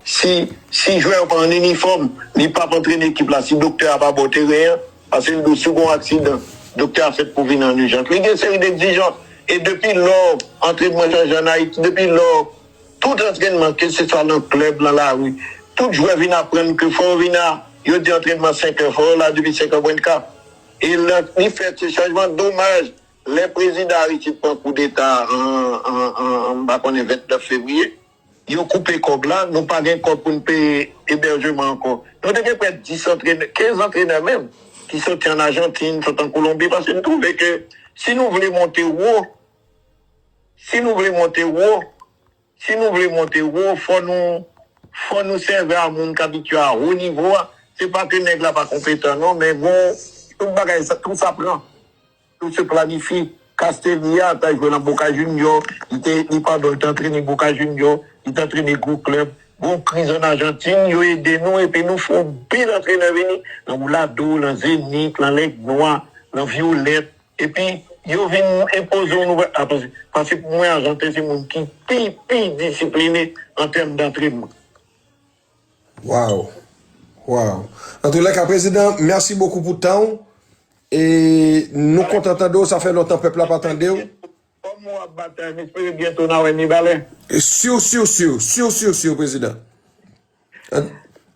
Si, si jwè yo pa an inifòm, li p ap antrene ekip la, si doktè a pa ba w teren an, paske li di w si w gen yon aksidan, doktè a fèt pou vin an ijans. Li gen seri d egzijans. E depi lò, antrènman chanje an Ayiti, depi lò, tout antrènman, keseswa nan klèb, nan lari, tout jwè vin aprann ke fò yo vin a, yo di antrènman senk è, fò yo la depi senk è mwens ka. E lè li fè ti chanjman, domaj, lè prezidan Aristide pran koudeta an, an, an, an, m pa konnen, vennèf fevriye, yo koupe kòb la, nou pa gen kòb pou n peye ebèjman ankò. Nou te gen prè dis antrenè, kenz antrenè menm, ki soti an Ajantin, soti an Kolonbi, paske n twouve ke si nou vle monte wo, si nou vle monte wo, Si nou vle monte wo, fò nou, fò nou sèvi a moun k abitye a wo nivo a. Se pa ke nèg la pa konpetan non, men bon, tout bagay sa, tout sa pran. Tout se planifye. Castelli a ta jwe nan Boca Junior, li te, li pandan l te antrene Boca Junior, li te antrene gwo klèb. Gon kriz an Ajantin, yo ede nou, epi nou fè yon pil antrenè vini, nan Oulado, nan Zenith, nan Lèg Nwa, nan Violette. Epi, yo vin enpoze yon nouvèl, a, paske, paske pou mwen, Ajanten se moun ki pi, pi disipline an tèm d'antrènman. Wow. Wow. Antoulèka, prezidan, mèsi bokou pou tan w. E nou kontan tande w, sa fè lontan pèp la pa tande w. Kòm w ap batay, m espere byento n a wè Mibalè. Siw, siw, siw, siw, siw, siw, prezidan. An,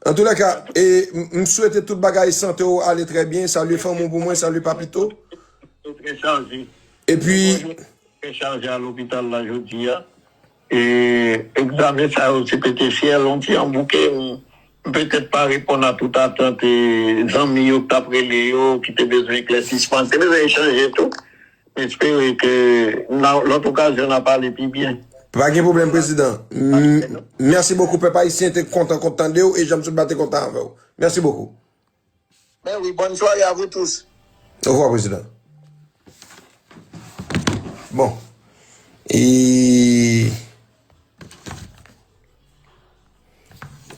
antoulèka, e, m, m swete tout bagay, sante w ale trè byen. Salye fanmi w pou mwen, salye Papito. Trè chaje. Epi, trè chaje a lopital la jodi a. E egzamen sa yo se pete syèl, yon ti jan bouke, m, m petèt pa reponn a tout atant, e, zanmi yo k t ap rele yo, ki te bezwen eklèsisman, te bezwen echanje tou. M espere ke nan lòt okazyon n a pale pi byen. Pa gen pwoblèm, prezidan. M, mèsi bokou, pèp ayisyen te kontan, kontan tande w, e Janm Soutba te kontan avè w. Mèsi bokou. Ben wi, bonne soirée à vous tous. Au revoir, prezidan. Bon. E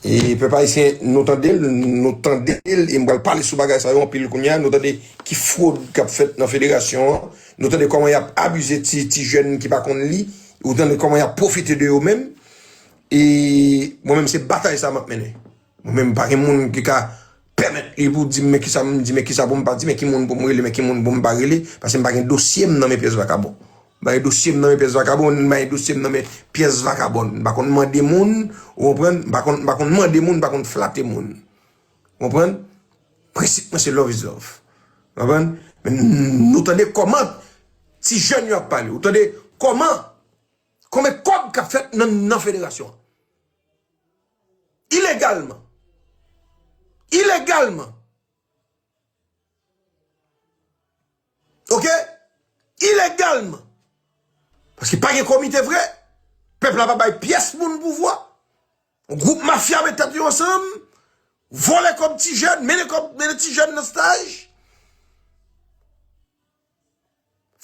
E pèp ayisyen, nou tande l, nou tande l, e m pral pale sou bagay sa yo anpil kounye a. Nou tande ki fwod k ap fèt nan federasyon an. Nou tande kòman y ap abize ti, ti jèn ki pa konn li. Ou tande kòman y ap pwofite de yo menm. E mwen menm, se batay sa m ap mennen. Mwen menm, pa gen moun ki ka pèmèt li pou di m men kisa m di, men kisa pou m pa di, men ki moun pou m rele, men ki moun pou m pa rele, paske m pa gen dosye m nan men pyès vakabon. M pa gen dosye m nan men pyès vakabon, m pa gen dosye m nan men pyès vakabon. M pa konn mande moun, ou konprann? M pa konn, m pa konn mande moun, m pa konn flate moun. Ou konprann? Prensip mwen se love is love. Ou konprann? Men nou tande kòman ti jèn yo ap pale. Ou tande kòman, konbyen kòb k ap fèt nan, nan federasyon an. Ilegalman. Ilegalman. Oke? Ilegalman. Paske pa gen komite vre. Pèp la pa bay pyès moun pouvwa. Yon gwoup mafya met tèt yo ansanm. Vòlè kòb ti jèn, mennen kòb, mennen ti jèn nan staj.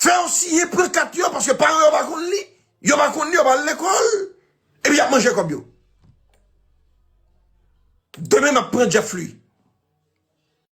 Fè yo siyen, pran kat yo, paske paran yo pa konn li. Yo pa konn li, yo pa al lekòl. Epi y ap manje kòb yo. Demen m ap pran Jeff Louis.